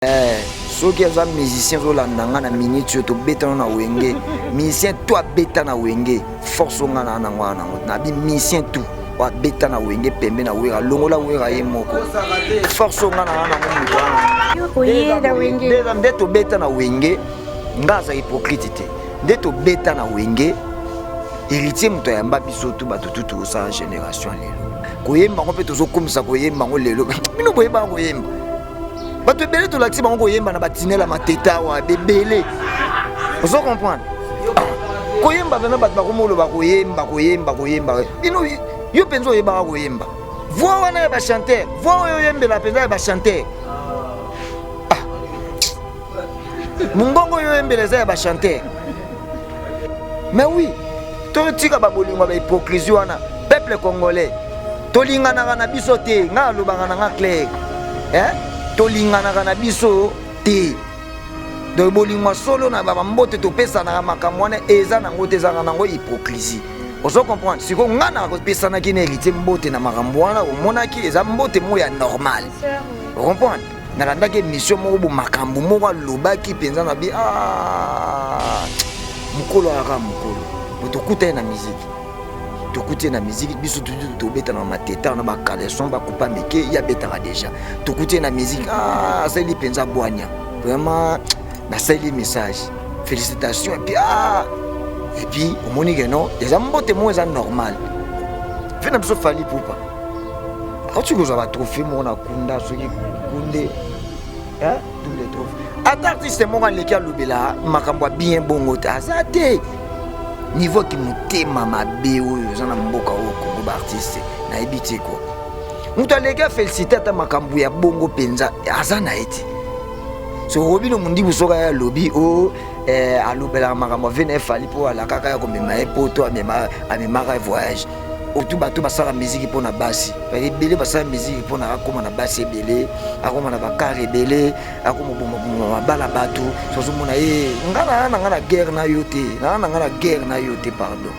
Eh, soki aza musicien ozolanda nga na minute oyo tobetana na wenge musicien to abeta na wenge force nga na nango wana nango nabi musicien tout abeta na wenge pembe na wera longola wera ye moko force nga na nango moto wana nde tobeta na wenge nga aza hypocrite te nde tobeta na wenge héritier moto ayamba biso tu bato tu tokosala génération lelo koyemba yango mpe tozokomisa koyemba yango lelo bino boyebaka koyemba bato ebele tolakisi bango koyemba na batinela mateta awa ebele ozo comprendre ah, koyemba vraimen bato bakomi oloba koyemba koyemba koyemba bino yo mpenza oyebaka koyemba voi wana ya bachanteur voi oyo oyembela mpenza ya bachanteur ah. mongongo oyo oyembela eza ya bachanteur mais oui totika babolingo ya bahypocrisie wana peuple congolais tolinganaka na biso te ngai alobaka na nga claire eh? tolinganaka na biso te donc bolingo ya solo na bambote topesanaka makambo wana eza nango te ezalaka nango hypocrisie ozo comprendre sikoyo ngai nakopesanaki na héritier mbote na makambo wana omonaki eza mbote moko ya normal comprendre nalandaki émission moko bo makambo moko alobaki mpenza na bi ah, mokolo ayaka mokolo tokuta ye na miziki tokuti ye na miziki biso tobeta na mateta na bacaleson bakupa mike ye abetaka deja tokuti ye na miziki ah, asali mpenza bwania vraiment nasali message félicitation epuis ah, epuis omoni ke non eza mbote moko eza normal mpe na biso fali pupa auti kozwa batrophée moko na kunda soki kunde double trophée ata artiste moko aleki alobela makambo ya bien bongo te aza te niveau ki motema mabe oyo oza na mboka oyo kongo baartiste nayebi te kua moto aleki afélicité ata makambo ya bongo mpenza aza na ye te so robino mondibu soki aye alobi o oh, eh, alobelaka makambo ave na ye fali mpo alakaka ya komema ye poto amemaka ye voyage otu bato basala miziki mpo na basi ebele basala miziki mpo na akóma na basi ebele akóma na bakare ebele akóma bomaboma mabala bato sozomona ye nga naa na nga na guerre na yo te naa na nga na guerre na yo te pardon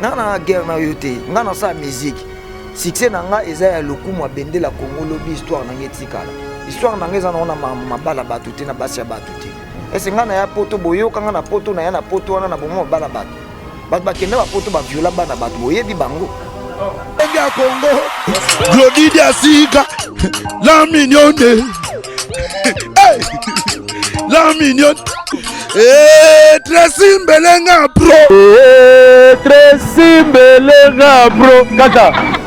naa na nga guerre na yo te nga nasala miziki succès na nga eza ya lokumu ya bendela kongo lobi histoire na nga etikala histoire na nga eza nango na mabala bato te na basi ya bato te ese nga na ya poto boyoka nga na poto na ya na poto wana na bomo mabala bato bato bakenda bapoto baviola bana bato boyebi bango ya Congo Glody Diasika la mignonne hey! la mignonne hey, Tracy Mbelenga bro hey, Tracy Mbelenga bro kaka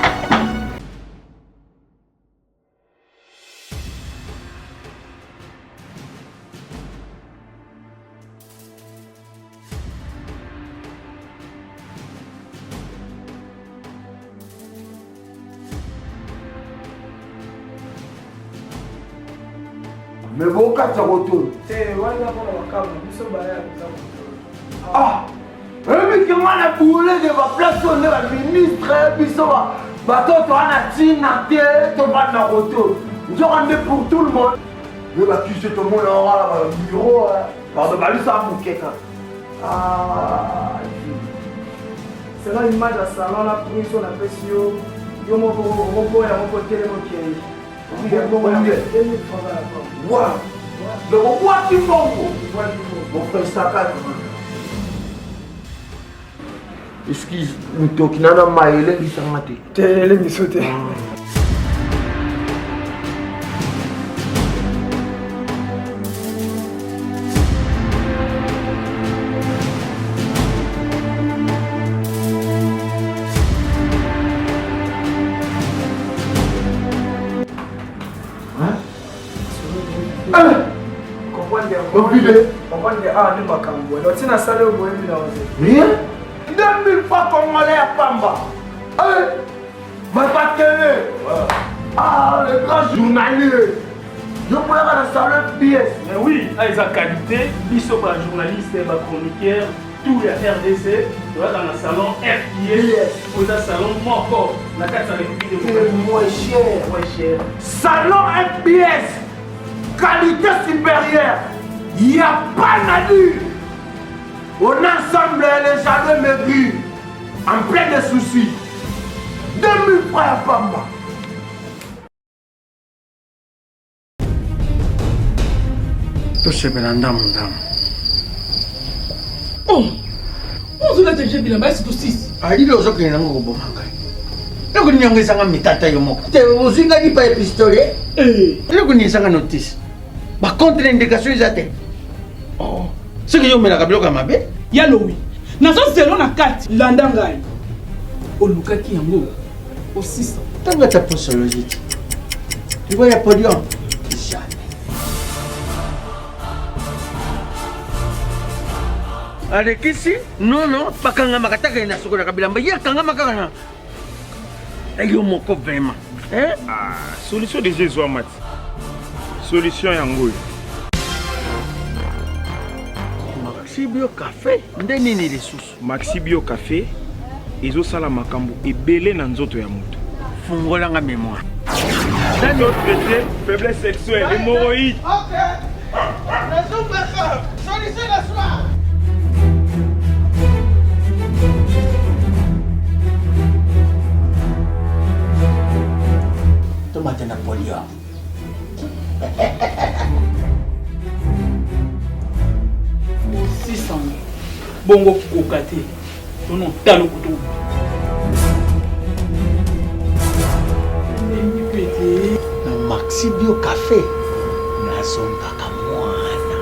me bokatisa kotolo ah oyebi ke nga na boule de baplace oyo nde baministre biso bato toa na ntina te tovanda koto nzoka nde pour tout le monde me bakisi tomona wana babiro pardon balisa moke kaka ah, selon image ya salon na prise oyo napesi yo yo moko okoboya yango mpo telema okei Donc obwaki mbongo mon frère sakana excuse motoki nana mai elengisanga te te elengiso te ah. Ntina sala oyo boyebi na oze. Rien. 2000 francs congolais ya pamba. Bapatele. Ah, le grand journalier. Yo moyaka na salon FBS. Mais oui, eza qualité, biso ba journaliste, ba chroniqueur, tout ya RDC toyaka na salon FIS oza salon moko na kati ya République démocratique moins cher moins cher salon FBS qualité supérieure il y a pas à dire on ensemble les jaloux maigris en plein de soucis 2000 francs ya pamba. Tosepela ndambu ndambu. Oh! Ozolata deja bilamba ya sito 6. Alili ozokende nango koboma ngai. Eloko nini yango ezanga mitata yo moko? Te ozwi ngai lipa ya pistolet? Eh. Eloko nini ezanga notice? Ba contre indication eza te. Oh. Soki yo omelaka biloko ya mabe? Ya lowi. Nazo zelo na kati. Landa ngai. Olukaki yango osisa. Tanga ta posologie te. Tu vois ya podium? Jamais. Alekisi nono bakangamaka taka ye nasukolaka bilamba ye akangama kaka na yo moko vraiment eh? ah, solution deja ezwama ti solution yango oyo maxi bio cafe nde nini lisusu maxi bio cafe ezosala makambo ebele na nzoto ya moto fungola nga mémoire traité faiblesse sexuelle hémorroïde okay. Solution na soir. Tomate na podium. Osisanga bongo koka te tono talo kutu na maxi bio cafe nazongaka mwana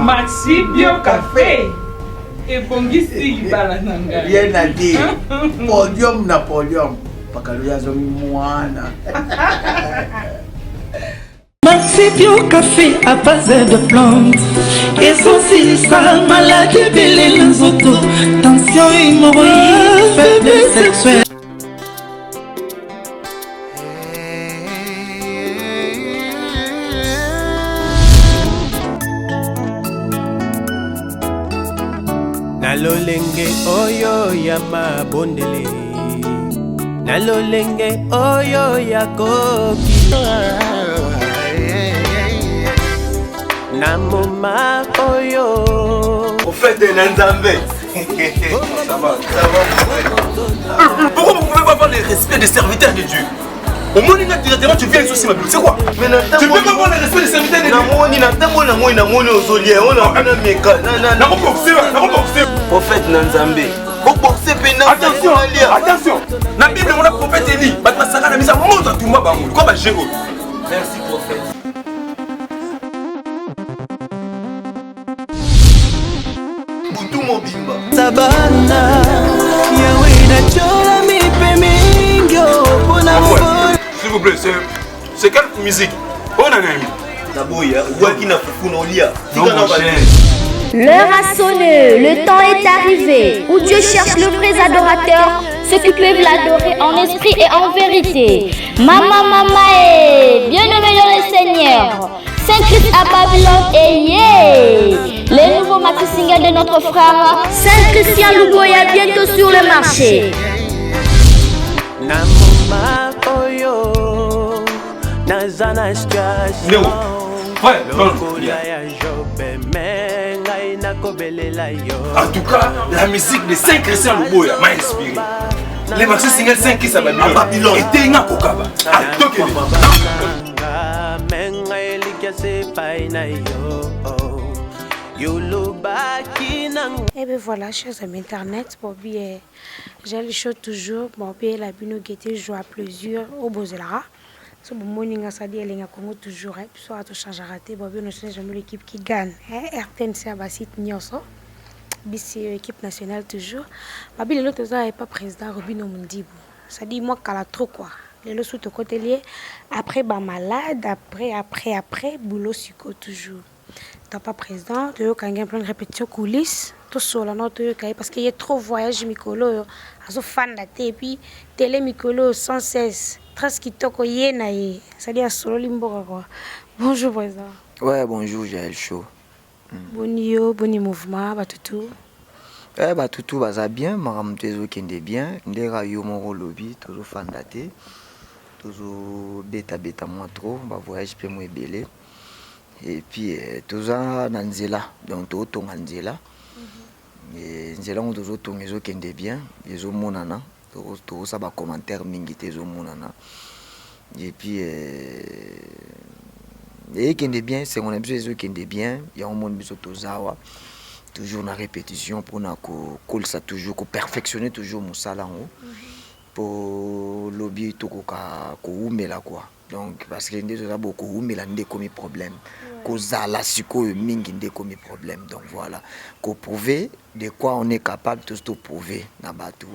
maxi bio cafe ebongisi libala na ngai rien à dire podium na podium pakalo azongi mwana Maxi Bio Café à base de plantes ezosilisa maladi ebele na nzoto tension hémorroïde faiblesse sexuelle na lolenge oyo ya mabondeli na lolenge oyo ya koki na moma oyo ofete na nzambe ça va, ça va. Pourquoi vous ne pouvez pas avoir le respect des serviteurs de Dieu omoni nga directement tu viens ici ma c'est quoi tu peux pas avoir le respect des serviteurs de Dieu namoni na ntango na moi namoni ozolia ona na meka nakoboxe nakoboxe prophète na nzambe boboxe mpe na attention attention na bible mona prophète eli bato basaka na misa moto atumba bango lokola baje oyo merci prophète butu mobimba sabana yawe natyolami mpe mingi mpona s'il vous plaît c'est c'est quelle musique oyo na nani naboya obwaki na fufu na olia L'heure a sonné, le temps est arrivé où Dieu cherche le vrai adorateur, ceux qui peuvent l'adorer en esprit et en vérité. Maman, maman, et bien-aimé dans le Seigneur. Saint-Christ à Babylone et yeah Les nouveaux maxi singles de notre frère Saint Christian Louboya bientôt sur le marché. En tout cas, la musique de Saint Christian Louboya m'a inspiré. Les maxi singles Saint Christ à Babylone. Babylone. Et Tenga Kokaba. Ah, Et bien voilà, chers amis internet, bon bien, j'ai le show toujours, bon bien, la bino guetter, joie, plaisir, au Bozelara. So bomoni nga sadi elenga Congo toujours, hein, biso ato changera te, bon bien, nous jamais l'équipe qui gagne, hein, RTNC à basite nyonso. Bisi équipe nationale toujours. Babi lelo toza pas président Robino Mundibu. Ça dit moi kala trop quoi. Lelo sous tokoteli ye après ba malade après après après boulot siko toujours. Papa président toyoka ngai plein de répétition coulisse tosola na toyoka ye parce que ye trop voyage mikolo oyo azofanda te et puis télé mikolo oyo sans cesse trace kitoko ye na ye c'est-à-dire asololi mboka quoi. Bonjour président. Ouais, bonjour Jaël Show. Boni yo, boni mouvement, batutu. Eh batutu baza bien, makambo to ezokende bien, nde kaka yo moko olobi tozofanda te, tozobetabeta mwa trop, ba voyage mpe mwa ebele. Et puis eh, toza na nzela, donc tozotonga nzela. Eh, nzela yango tozotonga ezokende bien, ezomonana, tozosala ba commentaire mingi te, ezomonana. Et puis eh, Ekende bien, sengo na biso ezokende bien, yango moni biso tozawa toujours na répétition mpona kokolisa toujours, koperfectionner toujours mosala yango mpo lobi tokoka kowumela quoi. Donc parce que nde toza bo kowumela nde ekomi problème, kozala sikoyo mingi nde ekomi problème. Donc voilà, koprouver de quoi on est capable, tosi toprouver na bato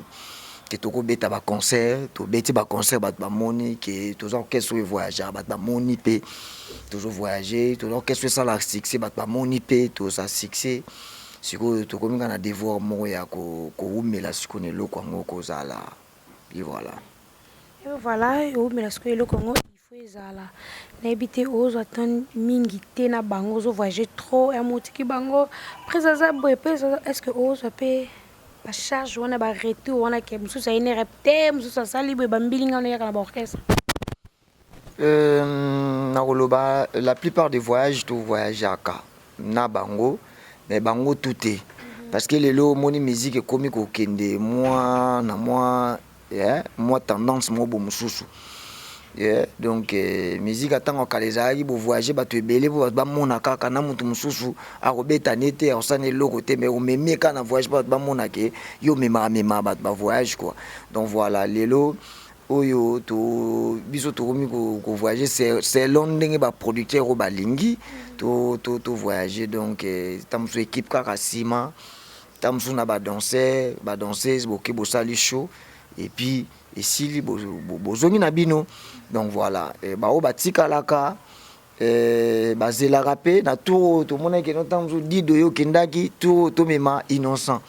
ke tokobeta baconcert, tobeti baconcert, bato bamoni ke toza orchestre oyo evoyageaka, bato bamoni mpe tozovoyage, toza orchestre esala succès, bato bamoni mpe toza succès. Sikoyo tokomi kaka na devoir moko ya kowumela sikoyo na eloko yango kozala, et voilà. Et voilà, owumela sikoyo eloko yango il faut ezala. Nayebi te, ozwa temps mingi te na bango, ozovoyage trop ya motiki bango prese aza boye mpe. Est ce que ozwa mpe bacharge wana, baretour wana, ke mosusu aye ne rep te, mosusu asali boye, bambilinga wana eyaka na baorchestre? Nakoloba la plupart des voyages tovoyageaka na bango, mais bango tout te, parce que lelo omoni musique ekomi kokende mwa na mwa, yeah, mwa tendance moko bo mosusu, yeah. Donc musique ntango kala ezalaki bovoyage bato ebele mpo bato bamona kaka na motu mosusu akobeta ne te, akosala eloko te, mais omemi kaka na voyage mpo bato bamona ke yo omemaka memaka bato bavoyage quoi. Donc voilà, lelo oyo to biso tokomi kovoyage selon ndenge baproducteur oyo balingi to voyage. Donc ta mosusu équipe kaka nsima, ta mosusu na badanser, badanseuse, boke bosali show et puis esili, bozongi na bino. Donc voilà, baoyo batikalaka bazelaka mpe na tour oyo tomonaki no ntango mosusu Dido oyo okendaki, tour oyo tomema Innocent,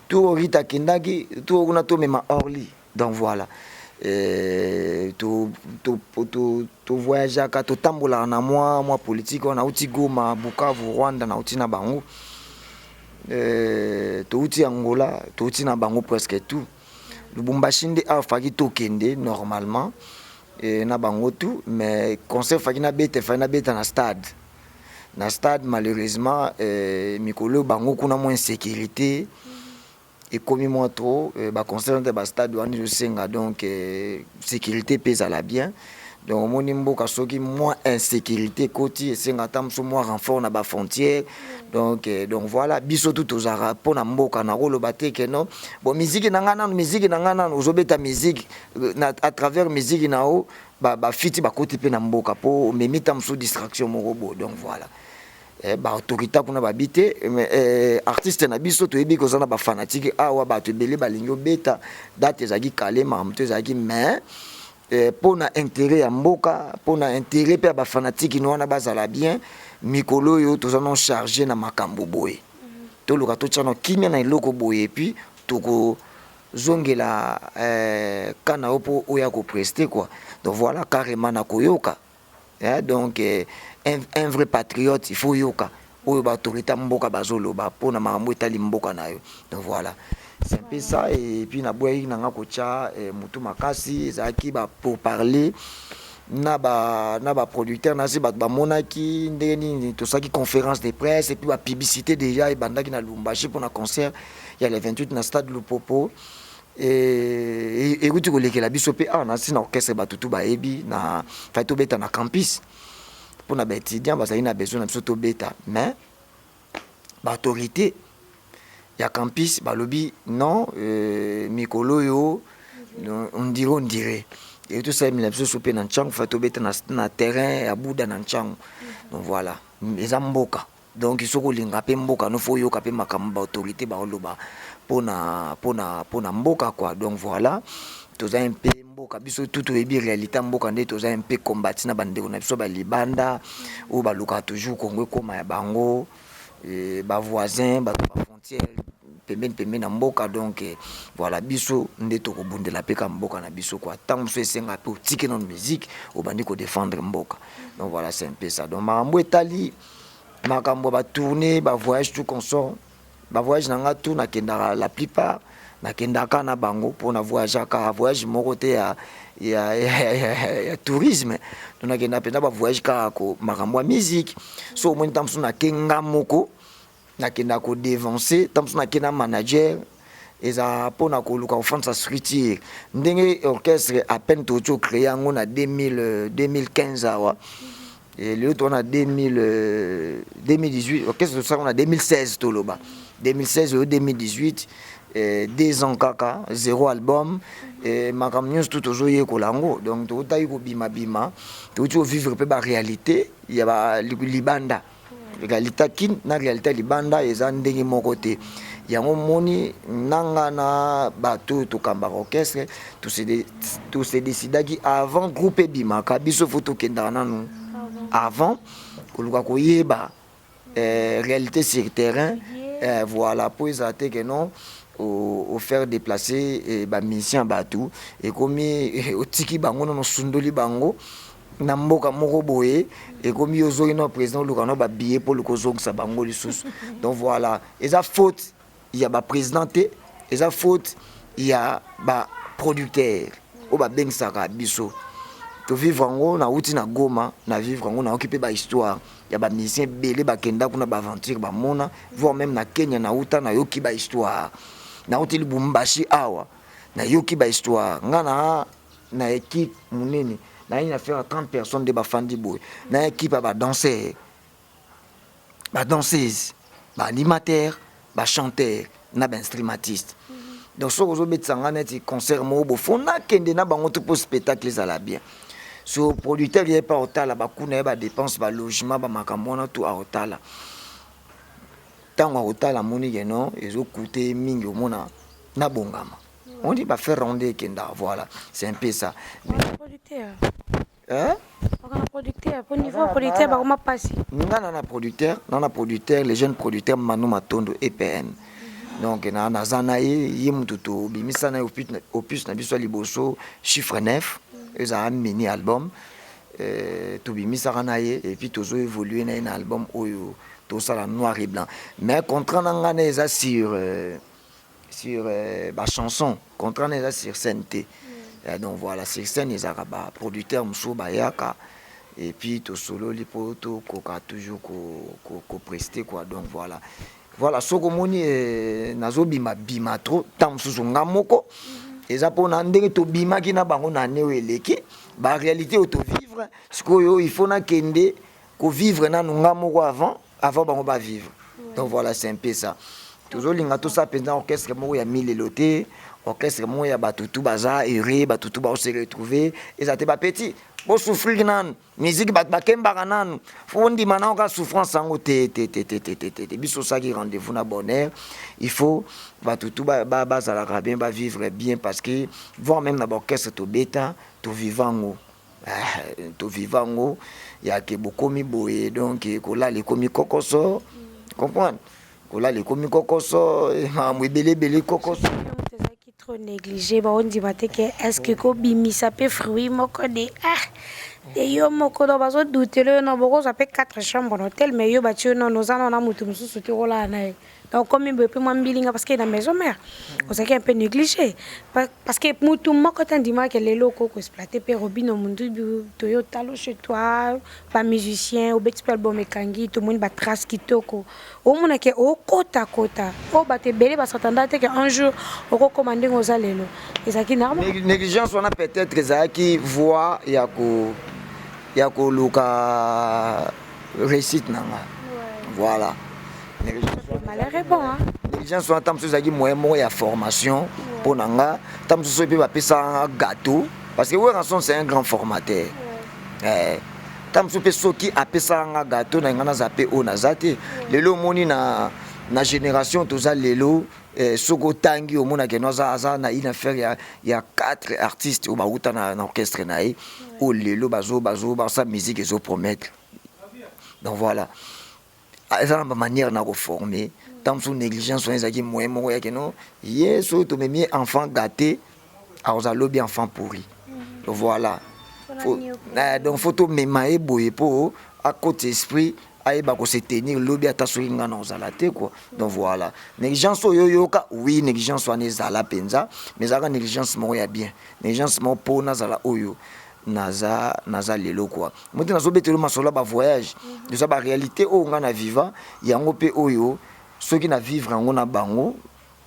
tour oyo Rita akendaki, tour oyo kuna tomema Orly. Donc voilà, tovoyageaka, totambolaka na mwa politique wana. Nauti Goma, Bukavu, Rwanda, nauti na bango, touti Angola, touti na bango presque tout. Lubumbashi nde awa faki tokende normalement na bango tout, mais concert faki nabeta, faki nabeta na stade, na stade. Malheureusement mikolo bango kuna mwa insécurité ekomi mwa trop, baconcert nte bastade wana ezosenga donc sécurité mpe ezala bien. Donc omoni mboka soki mwa insécurité ekoti, esenga ata mosu mwa renfort na bafrontière. Donc voilà, biso tu tozalaka mpo na mboka. Nakoloba te ke non, bon, miziki na ngai nanu, miziki na ngai nanu, ozobeta miziki na, à travers miziki na yo bafiti bakoti mpe na mboka mpo omemi ta mosusu distraction moko boye. Donc voilà, baautorité kuna babi te, eh, artiste na biso toyebi koza na bafanatike awa, bato ebele balingi obeta, date ezalaki kale, makambo to ezalaki, mais mpo na intérêt ya mboka, mpo na intérêt mpe ya bafanatike no wana bazala bien, mikolo oyo toza non charge na makambo boye, toluka totya no kimia na eloko boye, et puis tokozongela ka na yo mpo oya koprester quoi. Donc voilà, carrément na koyoka, donc un vrai patriote, il faut yoka oyo baautorité mboka bazoloba mpona makambo etali mboka na yo. Donc voilà, c'est un peu ça. Et puis naboyaki nanga kotya motu makasi, ezalaki ba pour parler na baproducteur na se, bato bamonaki ndenge nini tosalaki conférence de presse et puis bapublicité déjà ebandaki na Lubumbashi mpona concert ya le 28 na stade Lupopo. Ekuti kolekela biso mpe awa na nsi na orchestre, bato tu bayebi na fai tobeta na campus mpona baétudiant bazali na besoin na biso tobeta, mais baautorité ya campus balobi non, mikolo oyo on dirait e tosalemela biso so mpe na Ntiango, fai tobeta na terrain ya Buda na Ntiango. Donc voilà, eza mboka, donc soki olinga mpe mboka no, fo oyoka mpe makambo baautorité baoloba mpona mboka quoi. Donc voilà, toza mpe mboka biso tu toyebi réalité ya mboka nde toza mpe kombati na bandeko na biso balibanda oyo balukaka toujours Kongo ekóma ya bango, bavoisin, bato bafrontière pembeni pembeni na mboka. Donc voilà, biso nde tokobundela mpe ka mboka na biso quoi. Ntango mosusu esenga mpe otiki nano musique, obandi kodéfendre mboka. Donc voilà, c'est un peu ça. Donc makambo etali makambo ya batournée, bavoyage, tout consort, bavoyage na nga tout nakendaka, la plupart nakendaka na bango mpo na voyageaka voyage moko te ya tourisme. Donc nakenda mpenza bavoyage kaka ko makambo ya musique. So omoni ntango mosusu nake nga moko, nakenda kodevancer, ntango mosusu nake na manager, eza mpona koluka kofandisa structure ndenge orchestre à peine toti ocréer yango na 2000, 2015 awa. Lelo toza na 2018, orchestre tosala na 2016, toloba 2016 oyo 2018, 2 ans kaka, zéro album. Makambo nyonso tu tozoyekola yango. Donc tokotaki kobimabima, touti kovivre mpe baréalité ya libanda. Réalité Kin na réalité ya libanda eza ndenge moko te. Yango moni nanga na bato oyo tokambaka orchestre, tose décidaki, avant groupe ebimaka, biso faut tokendaka nanu avant koluka koyeba réalité sur terrain. Voilà, po ezala te ke non, ofaire déplacer bamusicien, bato ekomi otiki bango nono, osundoli bango na mboka moko boye, ekomi ozongi na président, oluka no babillet mpo oluka ozongisa bango lisusu. Donc voilà, eza faute ya baprésident te, eza faute ya baproducteur oyo babengisaka biso. Tovivre yango, nauti na Goma, na vivre yango, nayoki mpe bahistoire ya bamusicien ebele bakenda kuna, baaventure bamona, voire même na Kenya. Nauta, nayoki bahistoire, nauti Lubumbashi awa, nayoki bahistoire. Nga na équipe monene, nayi na faire 30 personnes nde bafandi boye na équipe ya badanser, badanseuse, baanimateur, bachanteur na bainstrumentiste. Donc soki ozobetisa nga neti concert moko bo, faut nakende na bango to mpo spectacle ezala bien. So producteur ye mpe aotala bakuna ye, badépense, balogement, bamakambo wana to aotala. Ntango akotala, amoni ke non, ezokute mingi, omona nabongama, on dit bafaire ronde ekenda. Voilà, c'est un peu ça. Producteur. Hein? Okana producteur po niveau producteur bakoma pasi. Nga na producteur, na producteur, le jeune producteur Manu Matondo EPM. Donc na naza na ye, ye motu tobimisa na ye opus na biso ya liboso, chiffre 9, ezala mini album. Tobimisaka na ye et puis tozo évolue na ye na album oyo tosala, noir et blanc. Mais contrat na nga na eza sur bachanson, contrat na eza sur scène te. Donc voilà, sur scène ezalaka baproducteur mosusu bayaka et puis tosololi mpo tokoka toujours koprester quoi. Donc voilà, soki omoni nazobima bima trop, ntango mosusu nga moko eza mpona ndenge tobimaki na bango na ane oyo eleki, baréalité oyo tovivre sikoyo, il faut nakende kovivre nanu nga moko avant bango bavivre. Donc voilà, c'est un peu ça. Tozolinga tosala mpenza orchestre moko ya milelo te, orchestre moko ya bato tu baza heureux, bato tu baose retrouver. Eza te bapeti bosouffrir nanu musique, bato bakembaka nanu, faut ndima nao ka souffrance yango te te te te te te te te. Biso osalaki rendez-vous na bonheur, il faut bato tu bazalaka bien, bavivre bien, parce que voire même na baorchestre tobeta, toviva yango, toviva yango yake bokomi boye. Donc kolala ekomi kokoso, comprendre, kolala ekomi kokoso, makambo ebele ebele kokoso. Trop négligé, baondima te ke est ce que kobimisa mpe fruit moko de ah de yo moko. Donc bazodutela yo no, bokozwa mpe 4 chambre na hôtel, mais yo batie yo nono, oza nano na motu mosusu te kolala na ye. Donc komi boye mpe mwa mbilinga, parce que na maison mère ozalaki un peu négligé, parce que mutu moko te andimaki lelo oko koexploite mpe Robinho Mundibu. Toyo talo chez toi, bamusicien, obeti mpe album ekangi, tomoni batrace kitoko, omona ke okotakota oyo bato ebele basatanda te ke un jour okokóma ndenge oza lelo. Ezalaki normal. Négligence wana peut-être ezalaki voie ya koluka réussite na nga. Voilà. Malheur est bon, hein? Négligence wana, ntango mosusu ezalaki moyen moko ya formation mpo na nga. Ntango mosusu mpe bapesaka gâteau, parce que Werrason, c'est un grand formateur. Ntango mosusu mpe soki apesaka nga gâteau na nga, naza mpe oyo naza te lelo. Omoni na génération toza lelo, soki otangi, omonake no aza na une affaire ya quatre artistes oyo bauta na orchestre na ye, oyo lelo bazo basala musique ezopromettre. Donc voilà, eza na bamanière na koforme. Ntango mosusu négligence wana ezalaki moyen moko yake no ye, soki tomemi ye enfant gâté, akozala lobi enfant pourri. Donc voilà, donc faut tomema ye boye mpo akota esprit, ayeba kose tenir lobi, ata soki ngai na kozala te quoi. Donc voilà, négligence oyo oyoka, oui, négligence wana ezala mpenza, mais ezalaka négligence moko ya bien, négligence moko mpo nazala oyo naza lelo quoi. Mo te nazobetela masolo ya bavoyage, eza baréalité oyo ngai na viva yango mpe, oyo soki na vivre yango na bango,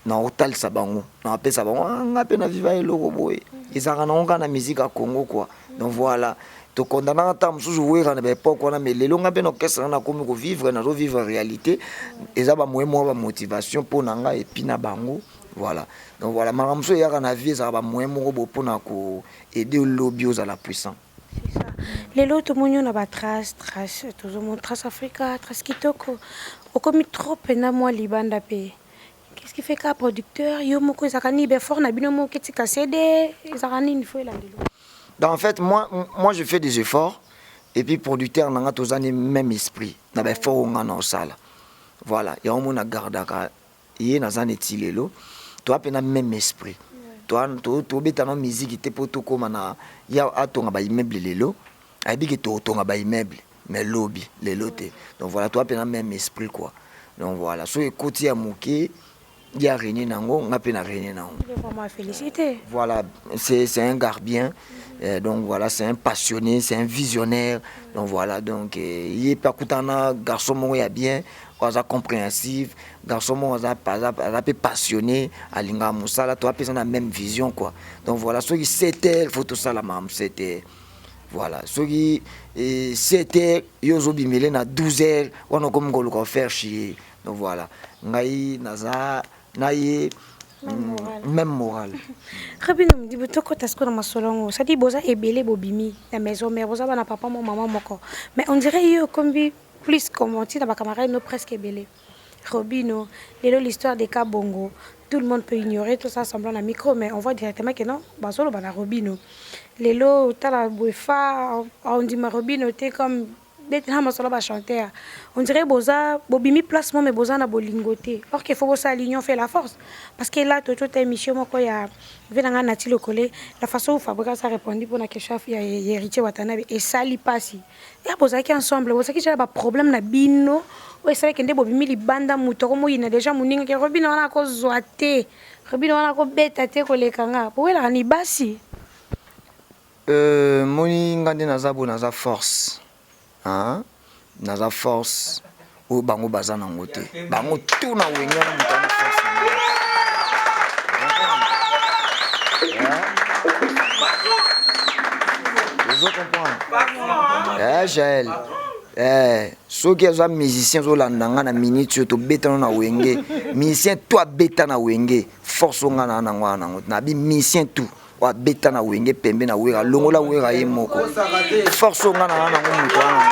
na kotalisa bango, na kopesa bango, nga mpe na viva eloko boye. Ezalaka nango kaka na musique ya Congo quoi. Donc voilà. Tokondanaka ntango mosusu Wera na baepoke wana, mais lelo ngai mpe na orchestre nga nakomi kovivre, nazovivre réalité. Eza bamoyen moko bamotivation mpo na ngai epi na bango. Voilà, donc voilà, makambo mosusu eyaka na vie ezalaka bamoyen moko bo mpona koaider lobi ozala puissant. Lelo tomoni yo na batrace trace, tozomona Trace Africa, Trace kitoko, okomi trop mpena mwa libanda mpe. Qu'est-ce qui fait ka producteur yo moko ezalaka nini befort na bino moko etika CD ezalaka nini fo elandelo? Donc en fait, moi, moi je fais des efforts et puis producteur nanga tozani même esprit na ba effort oyo nga na osala. Voilà, yango mona gardaka ye naza neti lelo toa mpe na même esprit. Tobeta na musique te mpo tokóma na ya atonga ba immeuble lelo, ayebi ke totonga ba immeuble mais lobi, lelo te. Donc voilà, toa mpe na même esprit quoi. Donc voilà, so ekoti ya moke ya renier nango, nga mpe na renier nango. Il est vraiment à féliciter. Voilà, c'est un gars bien. Donc voilà, c'est un passionné, c'est un visionnaire. Donc voilà, donc il est pas akutana garçon moko ya bien, aza compréhensif, garçon moko aza aza aza mpe passionné, alingaka mosala, to apesa na même vision quoi. Donc voilà, soki 7 heures, faut tosala makambo 7 heures. Voilà, soki 7 heures, yo ozobimele na 12 heures, wana okomi koluka faire chier. Donc voilà, ngai naza na ye même moral. Robino Mundibu, tokota sikoyo na masolo yango. C'est-à-dire boza ebele bobimi na maison mère, boza bana papa mo mama moko, mais on dirait yo okombi plus comme ntina bacamarade no presque ebele. Robino, lelo l'histoire de Kabongo, tout le monde peut ignorer tout ça semblant na micro, mais on voit directement que non, bazoloba na Robino. Lelo tala boye fa ondima Robino te comme beti na masolo bachanteur. On dirait boza bobimi place mo, mais boza na bolingo te, or qu'il faut bosala l'union fait la force, parce que là toto ta émission moko ya ve na ngai nati lokole, la façon où Fabrikas a répondu mpona question ya Héritier Watanabe esali mpasi ya bozalaki ensemble, bozalaki déjà baproblème na bino oyo esalaki nde bobimi libanda. Moto akomoyina déjà moninga ke Robino wana akozwa te, Robino wana akobeta te koleka nga, bowelaka ni basi. Moni nga nde naza boye, naza force, hein? Naza force oyo bango baza nango te. Bango tu na Wenge wana, moto ana force nango. Ozo comprendre, Jael? Soki aza musicien azolanda nga na minute oyo, tobetano na Wenge, musicien to abeta na Wenge, force oyo nga na nango wana nango nabi, musicien tout oyo abeta na Wenge pembe na Wera, longola Wera ye moko, force oyo nga na nango, moto wana.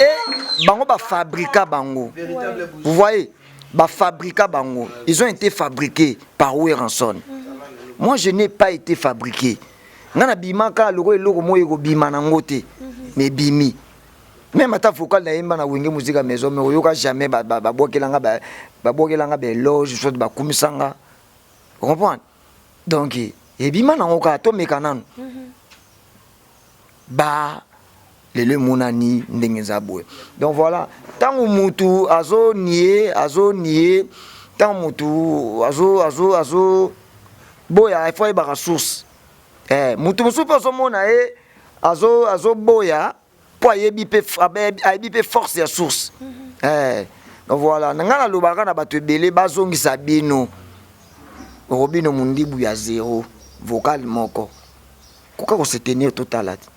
Et bango bafabrika bango, vous voyez, bafabrika bango, ils ont été fabriqués par Werrason. Moi, je n'ai pas été fabriqué. Nga nabimaka loko eloko moko ekobima nango te, mais ebimi. Même ata vocal nayemba na Wenge Musica Maison, mais oyoka jamais babwakelanga, babwakelanga baéloge soit bakumisanga, comprendre? Donc ebima nango kaka, tomeka nanu ba lelo emonani ndenge eza boye. Donc voilà, ntango mutu azonie, azonie, ntango mutu azo azo azo boya, il faut ayebaka source. Mutu mosusu mpe azomona ye azoboya mpo ayebi mpe force ya source. Donc voilà, na ngai nalobaka na bato ebele bazongisa bino Robino Mundibu ya zéro vocal moko koka kose tenir totala te.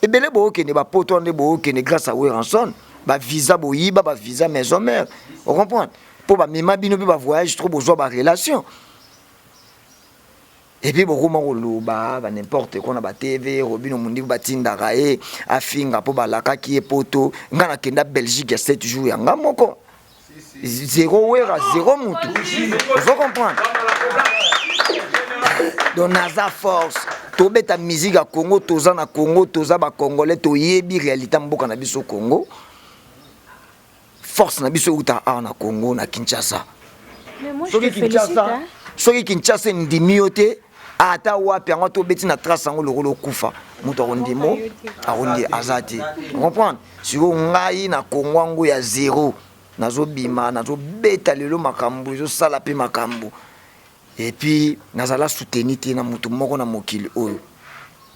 Ebele bookende bapoto wana nde bookende grâce à Werrason, bavisa boyiba, bavisa maison mère, ocomprendre? Mpo bamema bino mpe bavoyage trop, bozwa barelation et puis bokoma koloba ba n'importe quoi na batv. Robino Mundibu batindaka ye afinga mpo balakaki ye poto. Nga nakenda Belgique ya 7 jours ya nga moko, zéro Wera, zéro mutu, ozo comprendre? Donc naza force. Tobeta musique ya Congo, toza na Congo, toza bacongolais, toyebi réalité mboka na biso Congo. Force na biso euta awa na Congo, na Kinshasa. Soki Kinshasa, soki Kinshasa endimi yo te, ata wapi yango tobeti na trace yango lokola okufa, moto akondimo akondi aza te, comprendre? Sikoyo ngai na Congo yango ya zéro, nazobima, nazobeta lelo makambo ezosala mpe makambo. Et puis nazala soutenu te na motu moko na mokili oyo.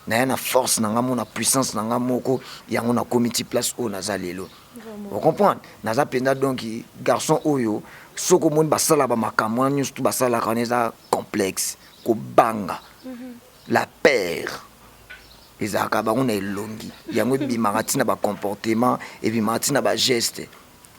Naya na force na nga mo, na puissance na nga moko, yango nakomi ti place oyo naza lelo, ocomprendre? Naza mpenza donc garçon oyo soki omoni basala bamakambo wana nyonso tu basalaka wana, eza complexe, kobanga. La peur ezalaka bango na elongi yango ebimaka ntina bacomportement, ebimaka ntina bageste,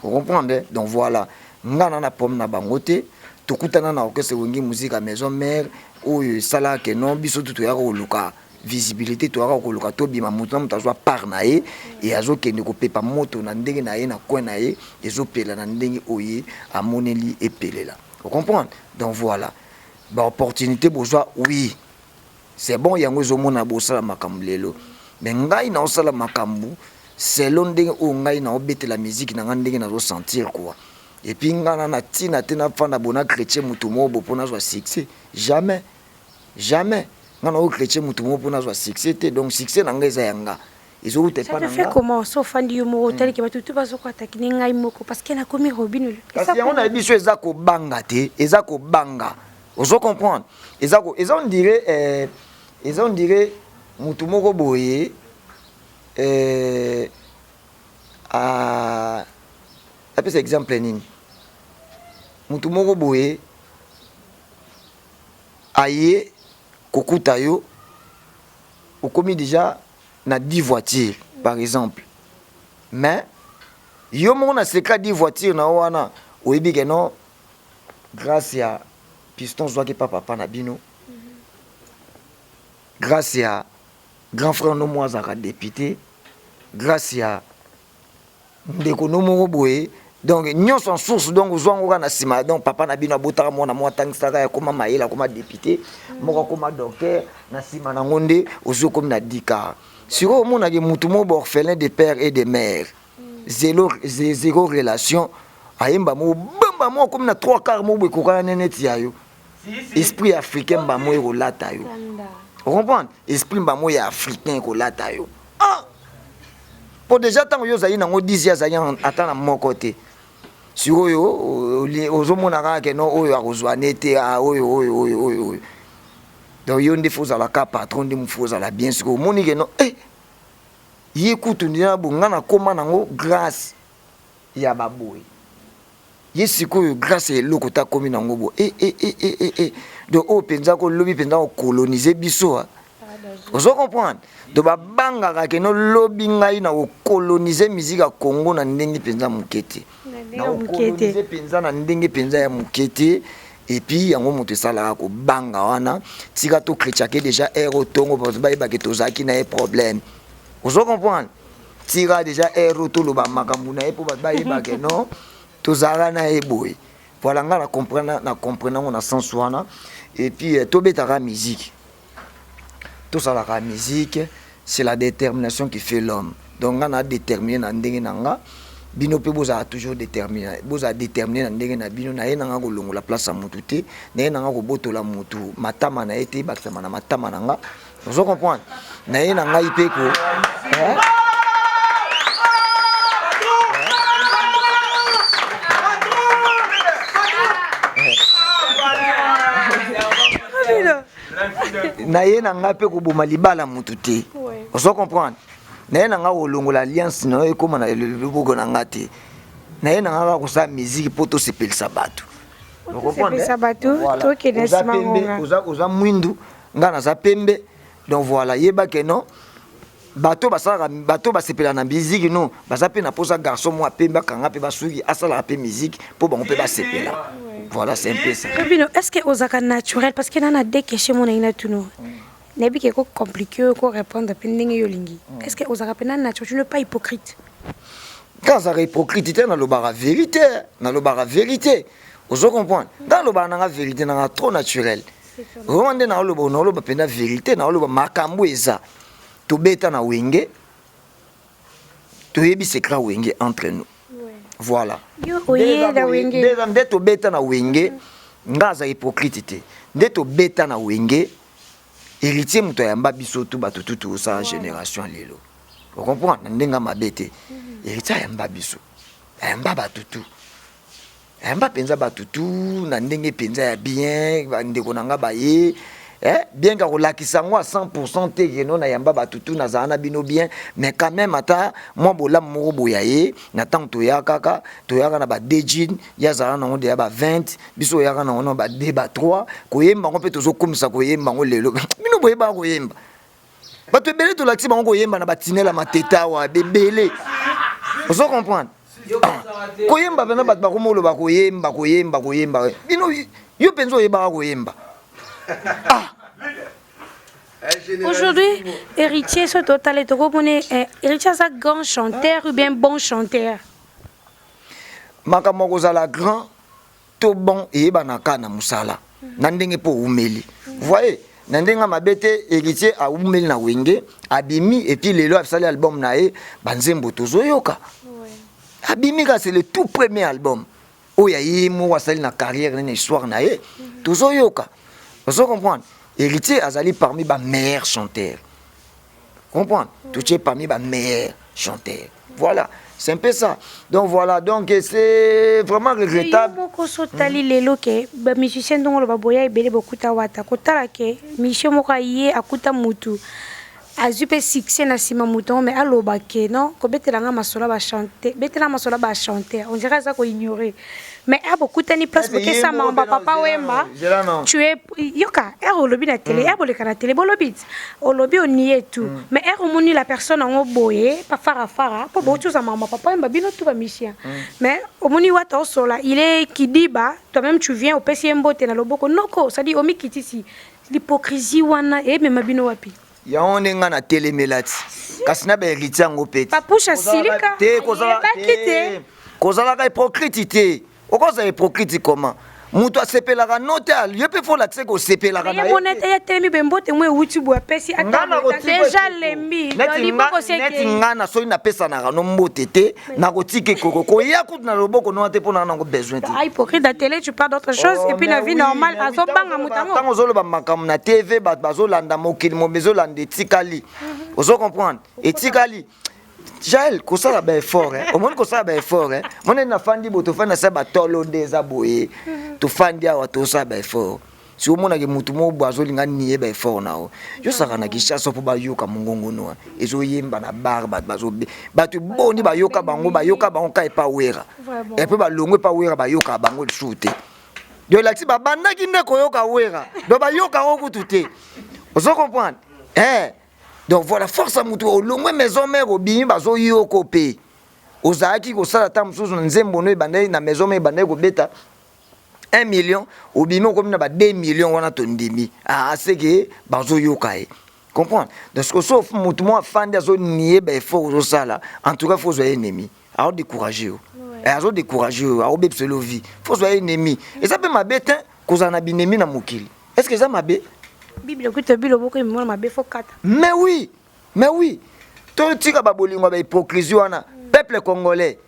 ocomprendre? Donc voilà, nga na na problème na bango te. Tokutana na orchestre Wenge Musica Maison Mère oyo esalaka ke non, biso tu toyaka koluka visibilité, toyaka koluka tobima, moto na moto azwa part na ye e azokende kopepa moto na ndenge na ye, na coin na ye, ezopela na ndenge oyo amoneli epelela, ocomprendre? Donc voilà, baopportunité bozwa, oui, c'est bon, yango ezomona bosala makambo lelo. Mais ngai naosala makambo selon ndenge oyo ngai naobetela musique na ngai, ndenge nazosentir quoi. Et puis ngai na na ntina te nafanda bona chrétien motu moko bo mpo nazwa succès, jamais, jamais. Ngai nao chrétien motu moko mpo nazwa succès te. Donc succès na ngai eza ya nga, ezowuta epa na nga. Comment so ofandi yo moko, otaliki bato tu bazokoataki ne ngai moko parce que nakomi Robino? Kasi yango na biso eza kobanga te, eza kobanga, ozo comprendre? Eza eza on dirait eza on dirait motu moko boye apesa exemple nini, motu moko boye aye kokuta yo okomi déjà na 10 voitures par exemple, mais yo moko na secret 10 voitures na yo wana, oyebi ke non, grâce ya piston zwaki pa papa na bino, grâce ya grand frère no mo azalaka député, grâce ya ndeko no moko boye, donc nyonso en source. Donc ozwa yango kaka na nsima. Donc papa na bino abotaka mwana moko, atangisaka, akoma mayele, akoma député moko, akoma docteur. Na nsima nango nde ozwi okomi na dikar. Sikoyo omonaki mutu moko baorphelin de père et de mère, zéro, zéro relation, ayemba moko bamba moko, akomi na trois quart moko boye, ekokana ne neti ya yo. Esprit africain mbamo ekolata yo, ocomprendre? Esprit mbamo ya africain ekolata yo. Ah! Po déjà ntango yo ozali nango 10, azali ata na moko te. Sikoyo ozomona kaka ke no, oyo akozwa ne te, oyo oyo oyo oyo oyo. Donc yo nde fo ozala ka patron, nde mofu ozala bien. Sikoyo omoni ke no, eh, ye kutu ndina bo nga nakóma nango grâce ya baboye, ye sikoyo grâce ya eloko te akomi nango bo e e e e e e. Donc oyo mpenza kolobi mpenza kocoloniser biso, a ozo comprendre? Donc babangaka ke nolobi ngai na kocoloniser musique ya Congo na ndenge mpenza moke te, na kocoloniser mpenza na ndenge mpenza ya moke te. Et puis yango moto esalaka kobanga wana. Tika tokretiake déjà aire otongo bato bayebake tozalaki na ye problème, ozo comprendre? Tika déjà aire oyo toloba makambo na ye mpo bato bayebake non, tozalaka na ye boye. Voilà, nga na comprendre, na comprendre yango na sens wana. Et puis tobetaka musique, tosalaka musique, c'est la détermination qui fait l'homme. Donc nga na déterminé na ndenge na nga, bino mpe bozala toujours déterminé, bozala déterminé na ndenge na bino. Na ye nanga kolongola place ya motu te, na ye nanga kobotola motu matama na ye te, ebakisama na matama na nga, ozo comprendre? Na ye na ngai mpe ko, eh? Na ye na ngai mpe koboma libala motu te, ozo comprendre? Na ye na ngai kolongola alliance na yo ekóma na loboko na nga te. Na ye na ngai kaka kosala musique mpo tosepelisa bato. Tosepelisa bato, tokende nsima ngonga. Oza mwindu, ngai naza pembe. Donc voilà, yeba ke non, bato basalaka, bato basepela na musique no, baza mpe na mposa garçon mwa pembe akanga mpe basuki, asalaka mpe musique mpo bango mpe basepela. Voilà, c'est un peu ça. Robino, est ce que ozalaka naturel? Parce que na deux questions mo nangi na tunu, nayebi ke eko compliqué oyo ko répondre mpe ndenge yo olingi. Est ce que ozalaka mpe na naturel, tu n'es pas hypocrite? Nga azalaka hypocrite te, nalobaka vérité, nalobaka vérité, ozo comprendre? Nga nalobaka nanga vérité nanga trop naturel vraiment. Nde naoloba, naoloba mpenza vérité, naoloba makambo eza. Tobeta na Wenge, toyebi secret Wenge entre nous, voilà. Yo oye na Wenge. Nde tobeta na Wenge, nga aza hypocrite te. Nde tobeta na Wenge, Héritier moto ayamba biso tu, bato tu tosala génération lelo, ocomprendre? Na ndenge mabe te, Héritier ayamba biso, ayamba bato tu, ayamba mpenza bato tu na ndenge mpenza ya bien. Bandeko na nga baye. Eh, bien que kolakisa yango à 100% te que no nayamba bato tu nazala na bino bien, mais quand même ata mwa bolamu moko boya ye na ntango toya kaka toyaka na ba deux jean, ye azala nango deya ba 20, biso oyaka nango na ba 2 ba 3. Koyemba yango mpe tozokumisa koyemba yango lelo. Bino boyebaka koyemba, bato ebele tolakisi bango koyemba na batinela mateta awa ebele. Ozo comprendre? Koyemba mpena, bato bakomoloba koyemba, koyemba, koyemba. Bino, yo mpenza oyebaka koyemba. Ah. Aujourd'hui, Héritier, ce total est Héritier, c'est un grand chanteur ou bien bon chanteur? Makambo kozala grand to bon eyebanaka na mosala, na ndenge mpo oumeli. Voyez, na ndenge mabe te, Héritier aumeli na Wenge, abimi, et puis lelo asali album na ye, banzembo tozoyoka. Abimi kaka, c'est le tout premier album oyo aye moko asali na carrière nene, histoire na ye tozoyoka. Ozo comprendre? Héritier azali parmi bameilleurs chanteurs, comprendre? Totie parmi bameilleurs chanteurs. Voilà, c'est un peu ça. Donc voilà, donc c'est vraiment regrettable. Moko so tali lelo ke bamusicien ndongo oloba boya ebele, bokuta Wata, kotala ke mission moko aye akuta mutu azwi mpe succès na nsima moto yango, mais aloba ke non, kobetelanga masolo bachante, betela masolo bachanteur, on dirait aza koignore. Mais ere bokutani place bokesa mamba Papa Wemba, tu es yoka ere olobi na télé, ere boleka na télé, bolobi ti olobi onie tout, mais ere omoni la personne yango boye pa farafara mpo botuza mamba Papa Wemba, bino tu bamusicien, mais omoni Wata osola, il est kidiba, toi-même tu viens, opesi ye mbote na loboko noko, c'est-à-dire omikitisi. L'hypocrisie wana emema bino wapi? Yango nde ngai natelemela ti, kasi na bahéritier yango mpe ti. Papusha silika. Te. Ayebaki te. Kozalaka hypocrite te. Okozala hypocrite comment? Moto asepelaka no te, ye mpe fo olakisa kosepelaka na ye. Mona ete ye atelemi boye, mbote mo ewuti boye, apesi déjà lembi liboko. Neti nga na soki napesanaka no mbote te, nakotika ekoko koya kutu na loboko noa te, mpo na nango besoin te. Hypocrite na télé, tu parles d'autre chose, et puis na vie normale azobanga moto yango. Ntango ozoloba makambo na TV, bato bazolanda, mokili mobe ezolanda, etikali. Ozo comprendre? Etikali. Jael, kosala baeffort, omoni, kosala baeffort moneni. Nafandi boye, tofandi na sa batolo nde eza boye, tofandi awa, tosala baeffort. Si omonaki motu moko boye azolinga nie baeffort na yo, yosaka na Kinshasa mpo bayoka mongongo noa ezoyemba na bar, bato bazobe, bato boni bayoka bango, bayoka bango ka epa Wera, epe balongo epa Wera, bayokaka bango lisusu te. Donc elakisi babandaki nde koyoka Wera, donc bayoka yango kutu te. Ozo comprendre? Eh, donc voilà, force ya motu olongwe Maison Mère, obimi, bazoyoko mpe ozalaki kosala ta mosusu na nzembo no ebandaki na Maison Mère, ebandaki kobeta 1 million, obimi okomi na ba 2 million, wana tondimi aseke bazoyoka ye. Comprendre? Donc so motu moko afandi azonie baeffort ozosala, en tout cas fo ozwa ennemi, aodécourage yo, azodécourage yo, aobebisela vie, fo ozwa ennemi. Eza mpe mabe te kozala na binemi na mokili. Est ce que eza mabe? Bible ekuta biloboko emona mabe, fo kata. Mais oui, mais oui, totika babolingo ya bahypocrisie wana. Peuple congolais,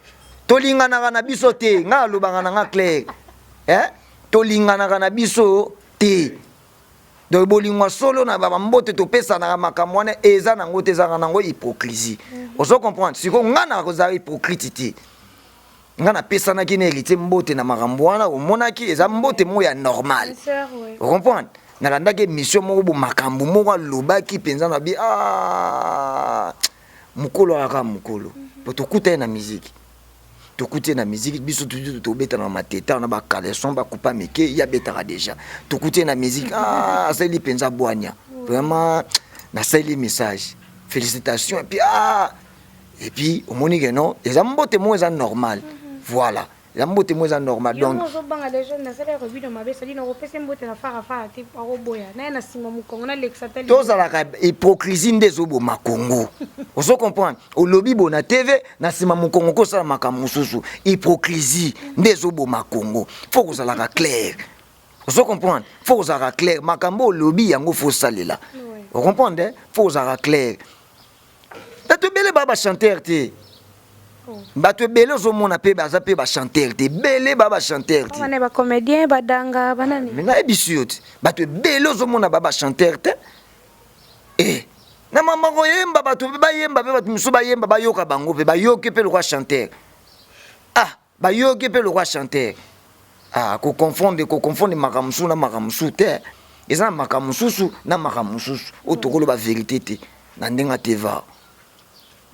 tolinganaka na biso te. Ngai alobaka na nga clair, eh? Tolinganaka na biso te. Donc bolingo ya solo na bambote topesanaka, makambo wana eza nango te, ezalaka nango hypocrisie. Ozo comprendre? Sikoyo ngai na kozala hypocrite te. Ngai napesanaki na Héritier mbote na makambo wana, omonaki eza mbote moko ya normal. Ocomprendre? Nalandaki émission moko bo, makambo moko alobaki mpenza na bi, ah, mokolo ayaka mokolo po tokuta ye na miziki, tokuti ye na miziki. Biso tobeta na mateta na bacaleçon bakupa mike, ye abetaka déjà. Tokuti ye na miziki, ah, asali mpenza bwania, vraiment nasali message félicitation, et puis ah, et puis omoni ke non, eza mbote moko eza normal. Voilà, eza mbote moko eza normal. Donc ozobanga déjà nasala robino mabe, sadi nakopesa mbote na farafara te, akoboya naye na nsima mokongo nalekisa ta. Tozalaka hypocrisie nde ezoboma Congo. Ozo comprendre? Olobi bo na TV, na nsima mokongo kosala makambo mosusu. Hypocrisie nde ezoboma Congo. Fo kozalaka clair. Ozo comprendre? Fo kozalaka clair, makambo olobi yango fo osalela. Ocomprendre? Fo kozalaka clair. Bato ebele baa bachanteur te. Bato ebele ozomona mpe baza mpe bachanteur te, ebele baa bachanteur te. Bana bacomédien badanga banani. Me nayebisi yo te, bato ebele ozomona baa bachanteur te. E na mama koyemba, bato mpe bayemba, mpe bato mosusu bayemba, bayoka bango mpe bayoki mpe lokwa chanteur. Ah, bayoki mpe lokwa chanteur. Ah, koconfondre, koconfondre makambo mosusu na makambo mosusu te. Eza na makambo mosusu na makambo mosusu oyo tokoloba verite te na ndenge ya teva.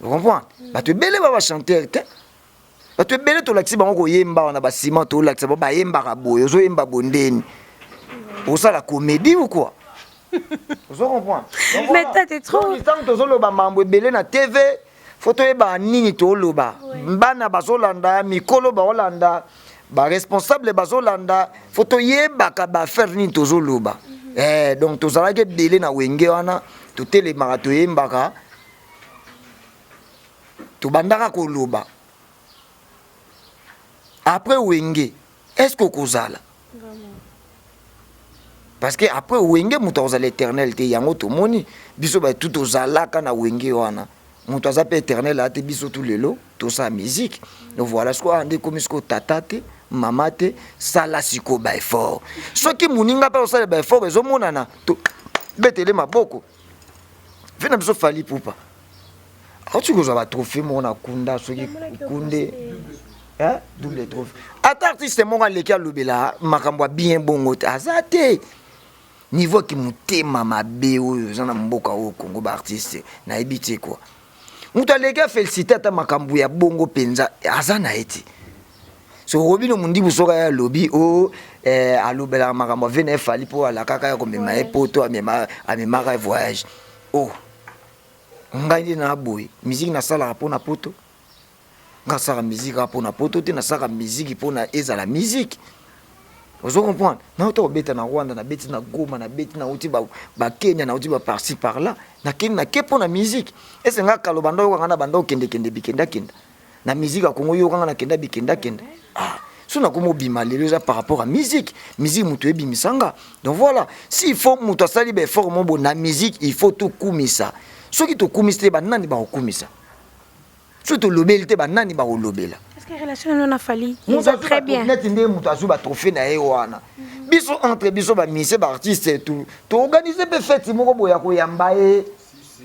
Vous comprendre? Bato ebele ba ba chanteur te. Bato ebele tolakisi bango koyemba wana ba ciment tolakisa bango bayembaka boye, ozoyemba boye ndeni. Osala comédie ou quoi? Ozo comprendre? Mais toi t'es trop. Ntango tozoloba mambo ebele na TV, faut toyeba nini toloba. Bana bazolanda, mikolo baolanda, ba responsable bazolanda, faut toyebaka ba affaire nini tozoloba. Eh, donc tozalaki ebele na wenge wana, totelemaka toyembaka, tobandaka koloba. Après wenge, est-ce que okozala? Parce que après wenge moto akozala éternel te, yango tomoni biso ba tout tozalaka na wenge wana. Moto aza pe éternel ate biso tout lelo tosala musique. Donc voilà ce quoi nde komi siko tata te, mama te, sala siko ba effort. Soki moninga pe osala ba effort ezomonana to betele maboko. Vena biso Fally Ipupa. Auti kozwa ba trophée moko na kunda soki kunde hein double trophée. Ata artiste moko aleki alobela makambo ya bien bongo te aza te. Niveau ki motema mabe oyo eza na mboka oyo Congo ba artiste nayebi te quoi. Moto aleki afélicité ata makambo ya bongo mpenza aza na ye te. So Robino Mundibu soki aya alobi o eh, alobelaka makambo ave na ye Fally mpo alakaka ya komema ye poto amema amemaka ye voyage. Oh ngai nde na boye musique nasalaka mpo na poto nga nasalaka musique kaka mpo na poto te, nasalaka musique mpo na ezala musique. Ozo comprendre? Nauta kobeta na Rwanda, nabeti na Goma, nabeti nauti ba, ba Kenya, nauti ba par-ci par-là. Nakei nake mpo na musique. Ese nga kalo banda oyoka nga na banda okende kende bikenda kenda. Na musique ya Congo yoka nga nakenda bikenda kenda. Ah, so nakomi obima lelo eza par rapport à musique. Musique moto ebimisa nga. Donc voilà, s'il faut moto asali ba effort mo bo na musique, il faut tokumisa. Soki tokumisi te ba nani bakokumisa? Soki tolobeli te ba nani bakolobela? Est-ce que relation na Fally eza très bien? Neti nde moto azwi ba trophée na ye wana. Biso entre biso ba musiciens ba artistes et tout, to organiser pe fête moko boye ya koyamba ye.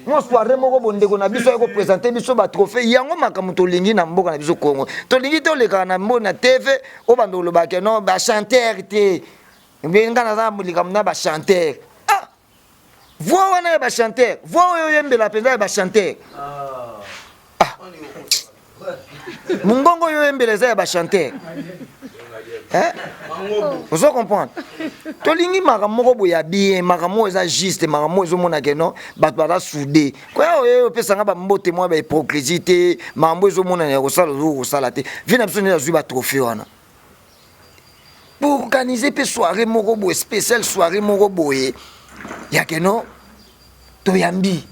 Mwa soirée moko bo ndeko na biso aye ko présenter biso ba trophée. Yango makambo tolingi na mboka na biso Congo. Tolingi te olekaka na mbo na TV obanda kolobaka ke non ba chanteur te. Mbe nga naza likambo na ba chanteur. Ah! Voix wana ya ba chanteur, voix oyo oyembela mpenza ya ba chanteur. Ah. Mungongo oyo oyembela eza ya ba chanteur. Hein? Ozo comprendre? Tolingi makambo moko boye ya bien, makambo oyo eza juste, makambo oyo ezomona ke non, bato baza soude. Koya oyo opesa nga ba mbote mwa ba hypocrisie te, makambo ezomonana ya kosala ozo kosala te. Vie na biso nde azwi ba trophée wana. Pour organiser pe soirée moko boye spéciale soirée moko boye ya ke non toyambi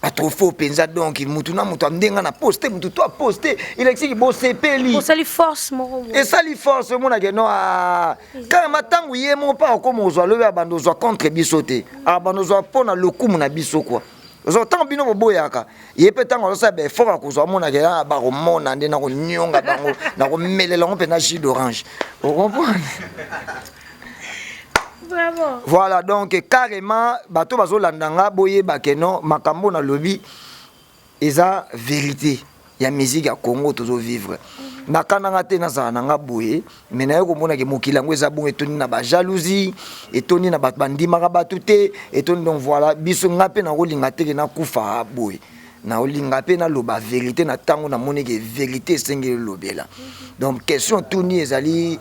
ba trophée mpenza donc mutu na mutu ndenga na poste mutu to aposte elakisiki bosepeli osali force moko boye esali force omona ke non ah, kaka matango ye moko mpe akokoma ozwa lobi abanda ozwa contre biso te abanda ozwa mpo na lokumu na biso kua ozwa ntango bino boboyaka ye mpe ntango azosala baeffort akozwa amonaka ya bakomona nde nakonionga bango nakomelela yango mpenza jus d'orange ocomprendre Vraiment. Voilà donc carrément bato bazolanda nga boyeba ke non makambo nalobi eza vérité ya musique ya Congo tozo vivre. Nakana nga te nazala na nga boye mais naye komona ke mokili yango eza bongo etondi na ba jalousie etondi na bato bandimaka bato te etondi donc voilà biso nga mpe nakolinga te ke nakufa boye nakolinga mpe naloba vérité na ntango namoni ke vérité esengeli elobela donc question tuni ezali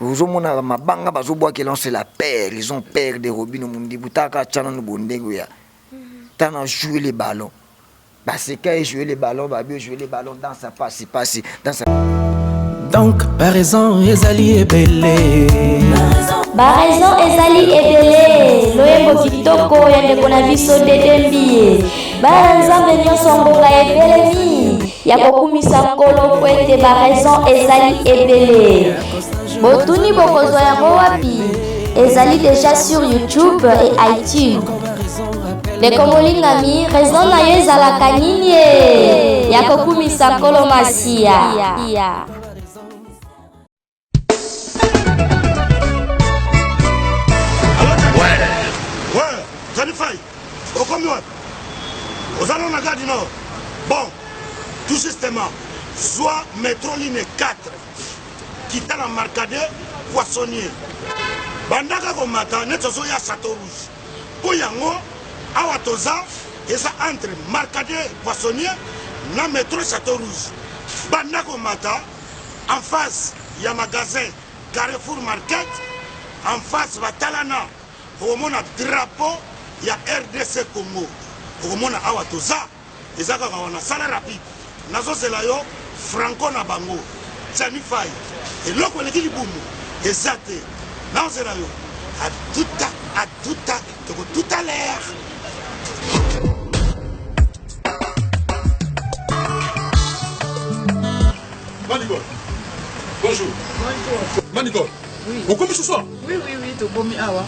ozomona mabanga bazobwakela c'est la peur ils ont peur de Robino Mundibu taka atya nanu bondenge ya tana jouer les ballons baseka ye jouer les ballons babi jouer les ballons dans sa pasi pasi dans sa Donc ba raison ezali ebele. Ba raison ezali ebele. Loyembo kitoko ya ndeko na biso Dede Mbiye. Bana Nzambe nyonso ngonga ebelemi ya kokumisa Nkolo mpo ete ba raison ezali ebele. Botuni bokozwa yango wapi? Ezali deja sur YouTube et iTunes. Ndeko molingami, raison na yo ezalaka nini e? Ya kokumisa Nkolo Masiya. Ouais, ouais, Johnny Fay, okomi wapi? Oza nano na gare du Nord? Bon, tout justement, zwa metro ligne 4, kita na Marcadet Poissonnier. Bandaka komata neti ozoya Chateau Rouge. Mpo yango awa toza eza entre Marcadier Poissonnier na metro Chateau Rouge. Banda komata en face ya magasin Carrefour Market, en face batalana okomona drapeau ya rdc Congo. Okomona awa toza eza kaka wana. Sala rapide, nazozela yo franco na bango Gianni Fay. Eloko eleki libumu eza te, nazozela yo atuta atuta toko tout à l'heure. Manicole. Bonjour. Bonjour. Manicole. Oui. Okomi ce soir? Oui, oui, oui, tokomi awa.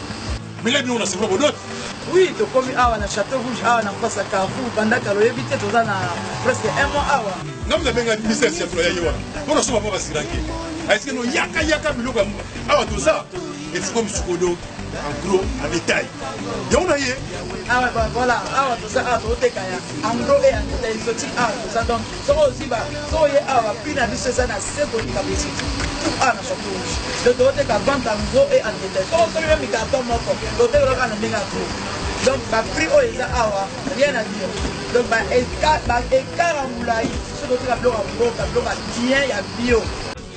Mais là, on a c'est vraiment Oui, tokomi awa na Château Rouge awa na face ya Carrefour banda kala oyebi te toza na presque un mois awa. Nga mna benga business ya toya yewa. Pona soma pa basiranke. Est-ce que no yaka yaka biloko awa toza et c'est comme sikodo en gros en détail. Yango na ye. Awa ba voilà, awa toza awa toteka ya en gros et en détail exotique awa toza donc soki ozwi ba soki oye awa prix na biso eza na se koleka boutique tout awa na Château Rouge. Donc toteka vente en gros et en détail. Soki osombi meme carton moko toteka kaka na ndenge ya gros. Donc ba prix oyo eza awa rien à dire. Donc ba écart ba écart ya molai soki toteka biloko ya mboka biloko ya bien ya bio.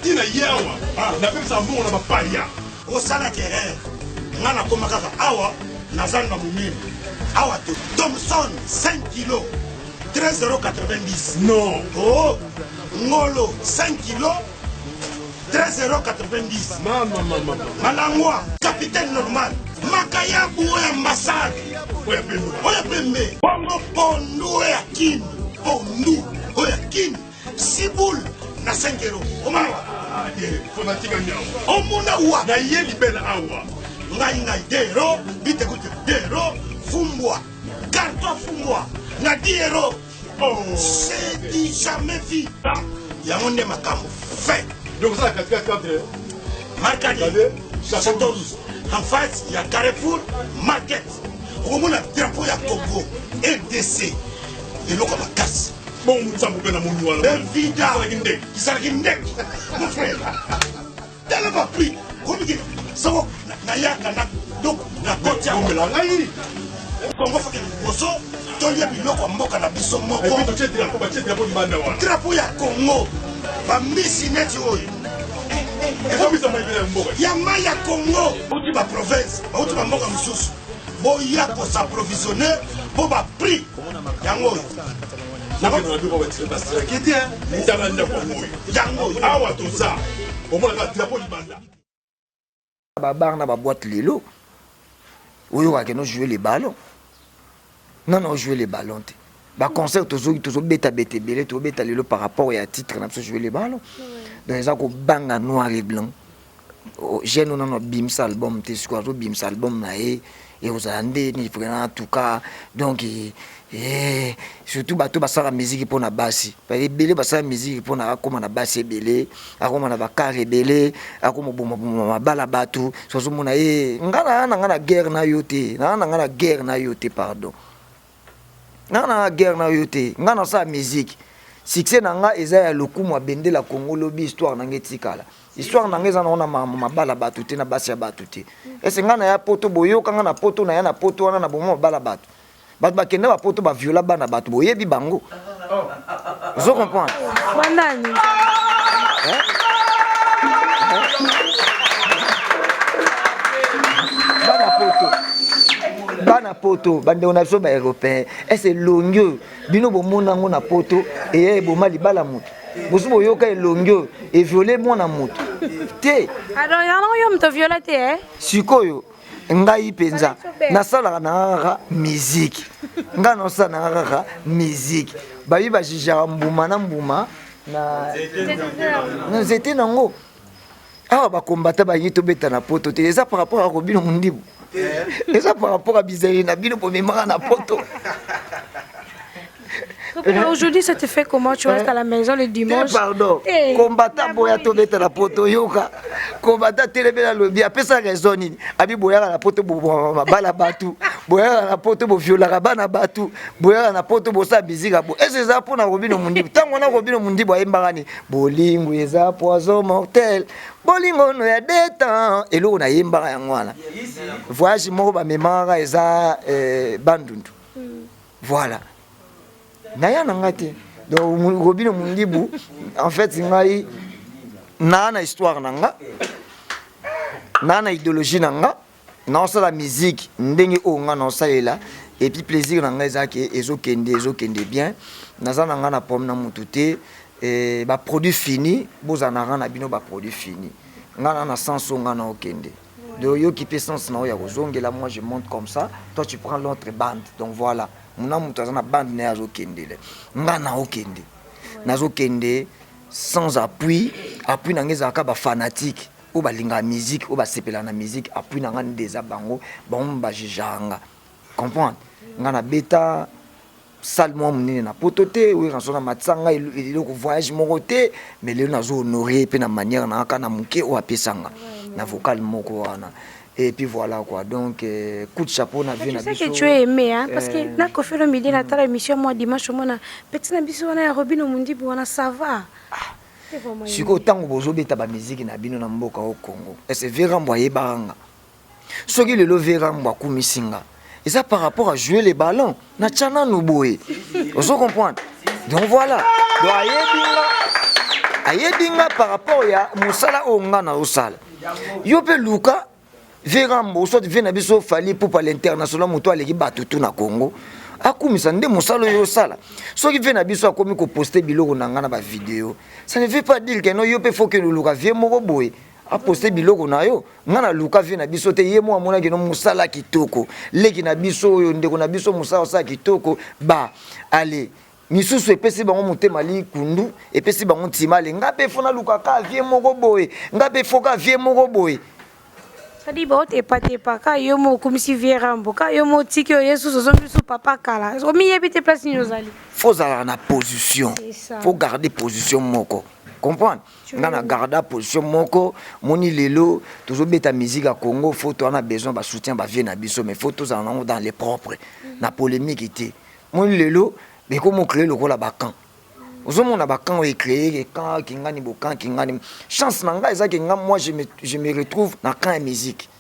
Tina ye awa napesaka mbongo na bapaya. Osalaki erreur nga nakoma kaka awa na zando ya monene awa te Thomson 5 kilo 13,90 non oh ngolo 5 kilo 13,90 mama mama malangwa capitaine normal makayabu oyo ambassade oyo pembe oyo pembe bongo pondu oyo ya kin pondu oyo ya kin Siboule na 5 euros. Omona wa? Fanatique nyama. Omona wa? Na ye libela awa. Ngai ngai 2 euros, bite kute 2 euros, fumbwa. Carton fumbwa na 10 euros. Oh. C'est du jamais vu. Yango nde makambo fait. Donc ça katikati entre Marcadier, Château Rouge, en face ya Carrefour Market. Okomona drapeau ya Congo RDC. Eloko makasi. Bongo nzambe mpe na moni wana. Benvida. Ezalaki ndenge. Ezalaki ndenge. Mon frère. Tala ba prix. Komiki soko nayaka na donc na koti yango. Omela ngai. Kongo faki liboso tolia biloko ya mboka na biso moko. Et puis totie drapeau, batie drapeau libanda wana. Drapeau ya Congo. Ba mbisi neti oyo. Ekomisa mayi ya mboka. Ya mai ya Congo. Bauti ba province, bauti ba mboka mosusu. Boya ko s'approvisionner po ba prix yango oyo. Tala ndako oyo. Yango oyo. Awa toza. Omonaka drapeau libanda. Ba bar na ba boîte lelo oyokaka no jouer les ballons. Non non jouer les ballons te. Ba concert tozo tozo beta beta ebele to beta lelo par rapport ya titre na biso jouer les ballons. Donc eza ko banga noir et blanc. Oh, jeune oyo nano abimisa album te sikoyo azobimisa album na ye ekozala nde nini vraiment en tout cas donc eh, surtout bato basala miziki mpo na basi ebele basala miziki mpo na akoma na basi ebele akoma na bakare ebele akoma bomaboma mabala bato so ozomona ye eh, nga naa na nga na guerre na yo te naa na nga na guerre na yo te pardon Nga na guerre na yo te. Nga na sala musique. Succès na nga eza ya lokumu ya bendela Congo lobi histoire na nga etikala. Histoire na nga eza na makambo mabala bato te na basi ya bato te. Ese nga na ya poto boyoka nga na poto na ya na poto wana na boma mabala bato. Bato bakenda ba poto ba viola bana bato boyebi bango. Ozo comprendre? Banani? Hein? Bana poto. Bana poto bandeko na biso ba européen ese elongi oyo bino bomona yango na poto eya eboma libala moto bosi boyoka elongi oyo eviole mwana moto te yango yo moto viola te eh? sikoyo ngai mpenza nasalaka na nga kaka miziki ngai nasala na nga kaka miziki bayi bajijaka mbuma na mbuma na nzete nango awa bakombata balingi tobeta na poto te eza par rapport ya kobino mondibu eza par rapport ya bizaleli na bino bomemaka na poto. Aujourd'hui, ça te fait comment Tu restes à la maison le dimanche Te pardon. Hey. Combattant boya tobeta na poto yoka. Combattant telemela lobi apesa raison nini? Abi boyaka na poto boboma mabala batu. Boyaka na poto boviolaka bana bato, boyaka na poto bosala bizika bo. Ese eza mpo na Robino Mundibu. Ntango wana Robino Mundibu ayembaka ni bolingo eza poison mortel, bolingo no ya deux temps. Eloko nayembaka yango wana. Voyage moko bamemaka eza eh, Bandundu. Voilà. Naya na ngai te. Donc Robino Mundibu, en fait ngai naa na histoire na nga, naa na idéologie na nga, naosala musique ndenge oyo nga naosalela et puis plaisir na ngai eza ke ezokende ezokende bien. Naza na nga na problème na mutu te. Eh, ba produits finis, bozala na rang na bino ba produits finis. Nga na na sens oyo nga naokende. Donc yo qui sens na oyo ya kozongela, moi je monte comme ça, toi tu prends l'autre bande. Donc voilà, muna mutu aza na bande na ye azokendele. Nga naokende. Nazokende sans appui, appui na nga ezalaka ba fanatique oyo balingaka musique, oyo basepelaka na musique, appui na nga nde eza bango, bango ba jugeaka nga. Comprendre? Nga na beta salle moko monene na poto te, oyo nazo na matisa nga eloko voyage moko te, mais lelo nazo honorer pe na manière na nga na moke oyo apesa nga na vocal moko wana. Et puis voilà quoi. Donc euh, coup de chapeau na vie na biso. Tu sais que tu es aimé hein parce que euh, na Koffi Olomide na tala émission moi dimanche mona petit na biso wana ya Robino Mundibu wana ça va. Ah. Sikoyo ntango bozobeta ba musique na bino na mboka au Congo, est-ce que Verambo ayebaka nga? Soki lelo Verambo akumisi nga, eza par rapport à jouer les ballons na tya nanu boye. Ozo comprendre? Donc voilà. Donc ayebi nga, ayebi nga par rapport ya mosala oyo nga naosala. Yo mpe luka Verambo soit vie na biso Fally Ipupa l'international, moto aleki bato tu na Congo, akumisa nde mosala oyo osala. Soki vie na biso akomi koposte biloko na nga na ba video, ça ne veut pas dire que non yo mpe faut que loluka vie moko boye aposte biloko na yo. Nga na luka vie na biso te, ye mo amonaki no mosala kitoko, leki na biso oyo, ndeko na biso, mosala osala kitoko ba ale misusu epesi bango motema likundu, epesi bango ntima ale nga mpe fo naluka ka vie moko boye, nga mpe fo ka vie moko boye. C'est-à-dire baotepatepa ka yo mo okumisi vie Rambo, ka yo mo otiki oyo yesu ozongi lisusu papa kala, omiyebi te place nini ozali. Fo ozalaka na position, fo garder position moko, comprendre? Nga na garda position moko, moni lelo tozobeta musique ya Congo, fo toza na besoin ba soutien ba vie na biso, mais fo tozala nango dans les propres, na polémique te. Moni lelo bekomo créer lokola ba camp. Ozomona ba camp oyo créer camp kingani bo camp kingani. Chance na nga eza ke nga moi je me retrouve na camp ya musique.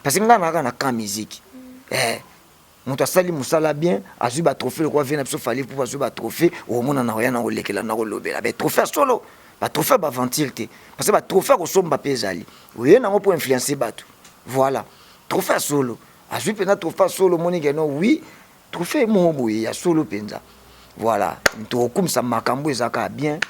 Parce que nga na na camp musique. Eh moto asali mosala bien, azwi ba trophée lokola vie na biso Fally Ipupa azwi ba trophée, okomona na koya na kolekela na kolobela ba trophée ya solo, ba trophée ya ba aventure te, parce que ba trophée ya kosomba mpe ezali oye nango mpo influencer bato. Voilà, trophée ya solo, azwi mpenza trophée ya solo, omoni ke non oui trophée moko boye ya solo mpenza. Voilà, tokokumisa makambo eza kaka bien,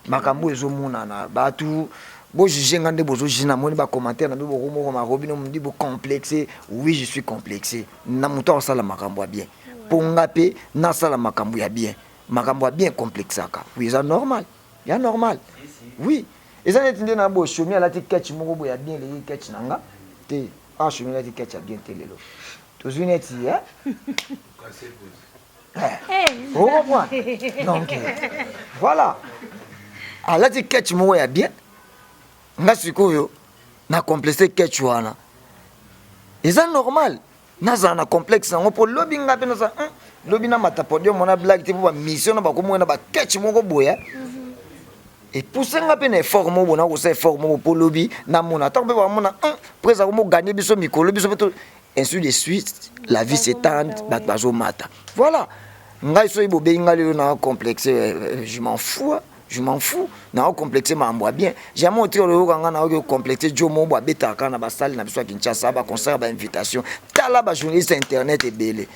makambo ezomonana bato bojuge nga nde bozojuge, namoni ba commentaire na bino bokomokoma Robino Mundibu complexé. Oui, je suis complexé na moto akosala makambo ya bien, mpo nga mpe nasala makambo ya bien. Makambo ya bien complexaka, oui, eza normal, ya normal. Oui, eza neti nde na boye Shomi alati ketch moko boye ya bien, eleki ketch na nga te. Ah, Shomi alati ketch ya bien te lelo, tozwi neti eh? Okomprendre? Donc voilà, alati ketch moko ya bien, nga sikoyo na complexe ketch wana, eza normal nazala na complexe yango, mpo lobi nga mpe nazala lobi namata podium wana blague te, mpo bamission na bakomona ba ketch moko boye epousse nga mpe na effort moko boye, nakosala effort moko mpo lobi namona ntango mpe bamona mpo eza komoganye biso mikolo biso mpe ainsi de suite, la vie s'étend, bato bazomata. Voilà, ngai soki bobengi ngai lelo na complexe, je m'en fous, je m'en fous, na complexe makambo ya bien. Jamais otika loyoka ngai nayoki complexe jo moko abetaka kaka na basale na biso ya Kinshasa, ba concert, ba invitation, tala ba journaliste internet ebele.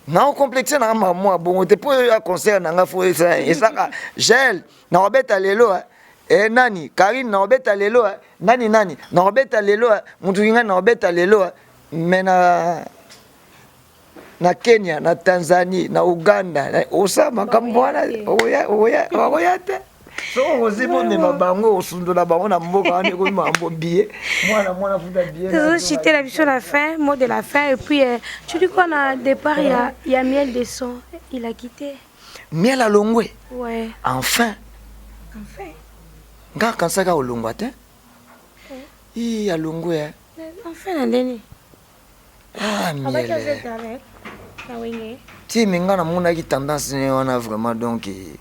Na complexe na makambo ya bongo te, mpo ya concert na ngai fo ezaka gel na kobeta lelo eh, nani Karine na kobeta lelo, nani nani na kobeta lelo, mutu ngai na kobeta lelo, mais na Kenya, na Tanzanie, na Uganda, osala makambo wana okoya te. Soki okozi bomema bango, osundola bango na mboka wana, ekomi makambo billet, mwana mwana futa billet. Tozociter la biso la fin, mot de la fin, et puis euh, tu dis quoi na départ ya, ya Miel de son, il a quitté. Miel alongwe. Ouais. Enfin. Enfin. Nga kansaka olongwa te. Ii alongwe. Enfin na ndeni. Ah, miel. Ti mais nga namonaki tendance ne wana vraiment donc eh,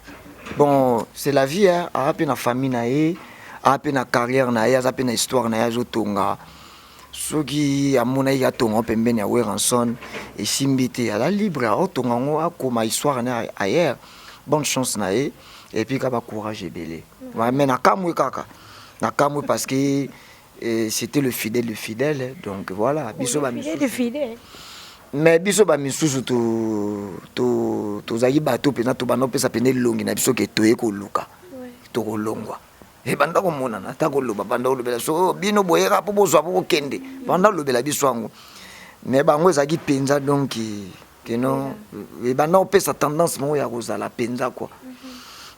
bon c'est la vie hein, aza mpe na famille na ye aza mpe na carrière na ye aza mpe na histoire na ye azotonga soki amonaki atonga yango pembeni ya Werrason esimbi te aza libre aotonga yango akoma histoire na ye ailleurs bonne chance na ye et puis kaka courage ebele mais nakamwe kaka nakamwe parce que Et c'était le fidèle le fidèle donc voilà biso ba misusu fidèle mais biso ba misusu to to tozalaki bato mpenza tobanda kopesa mpenza elongi na biso ke toye koluka tokolongwa ebanda komonana ata koloba banda kolobela biso oh, bino boyeka mpo bozwa mpo kokende banda kolobela biso yango mais bango ezalaki mpenza donc keno ebanda kopesa tendance moko ya kozala mpenza kua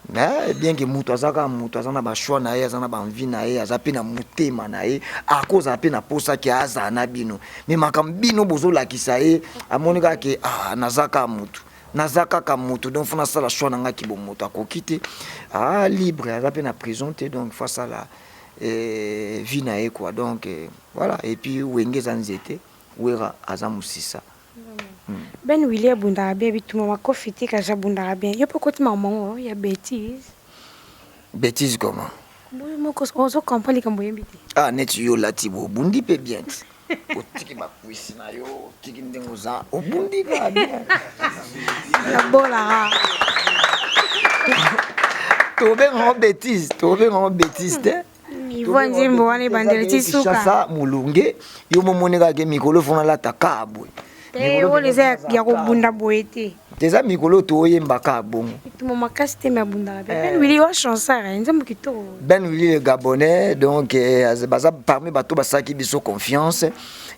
mais bien que moto aza kaka moto aza na bachoix na ye aza na baenvie na ye aza mpe na motema na ye akozala mpe na mposa ke azala na bino mais makambo bino bozolakisa ye amoni kaka ke ah, naza kaka motu naza kaka motu donc fo nasala choix na ngai kibomoto akoki te ah, libre aza mpe na prison te donc fo asala eh, vie na ye quoi donc eh, voilà et puis wenge eza nzete wera aza mosisa Ben Willy abundaka bien bituma makofi te kasi abundaka bien yo pe okoti makambo yango ya betise. Betise comment? Boyo moko ozo comprendre likambo oyembi te. Ah neti yo olati bo obundi pe bien ti. Otiki ba cuisse na yo, otiki ndenge oza, obundi kaka bien. Nabolaka. Tobenga yango betise, tobenga yango betise te. Ivo nzembo wana ebandeli ti suka. Kinshasa mulunge yo momoni kaka ke mikolo fona lata ka boye. Te oyo eza ya kobunda boye te. Eza mikolo toyemba ka bongo. Etumo makasi te me abundaka bien. Ben Willy wa chansard eh, nzembo kitoko. Ben Willy le Gabonais donc eh, baza parmi bato basalaki biso confiance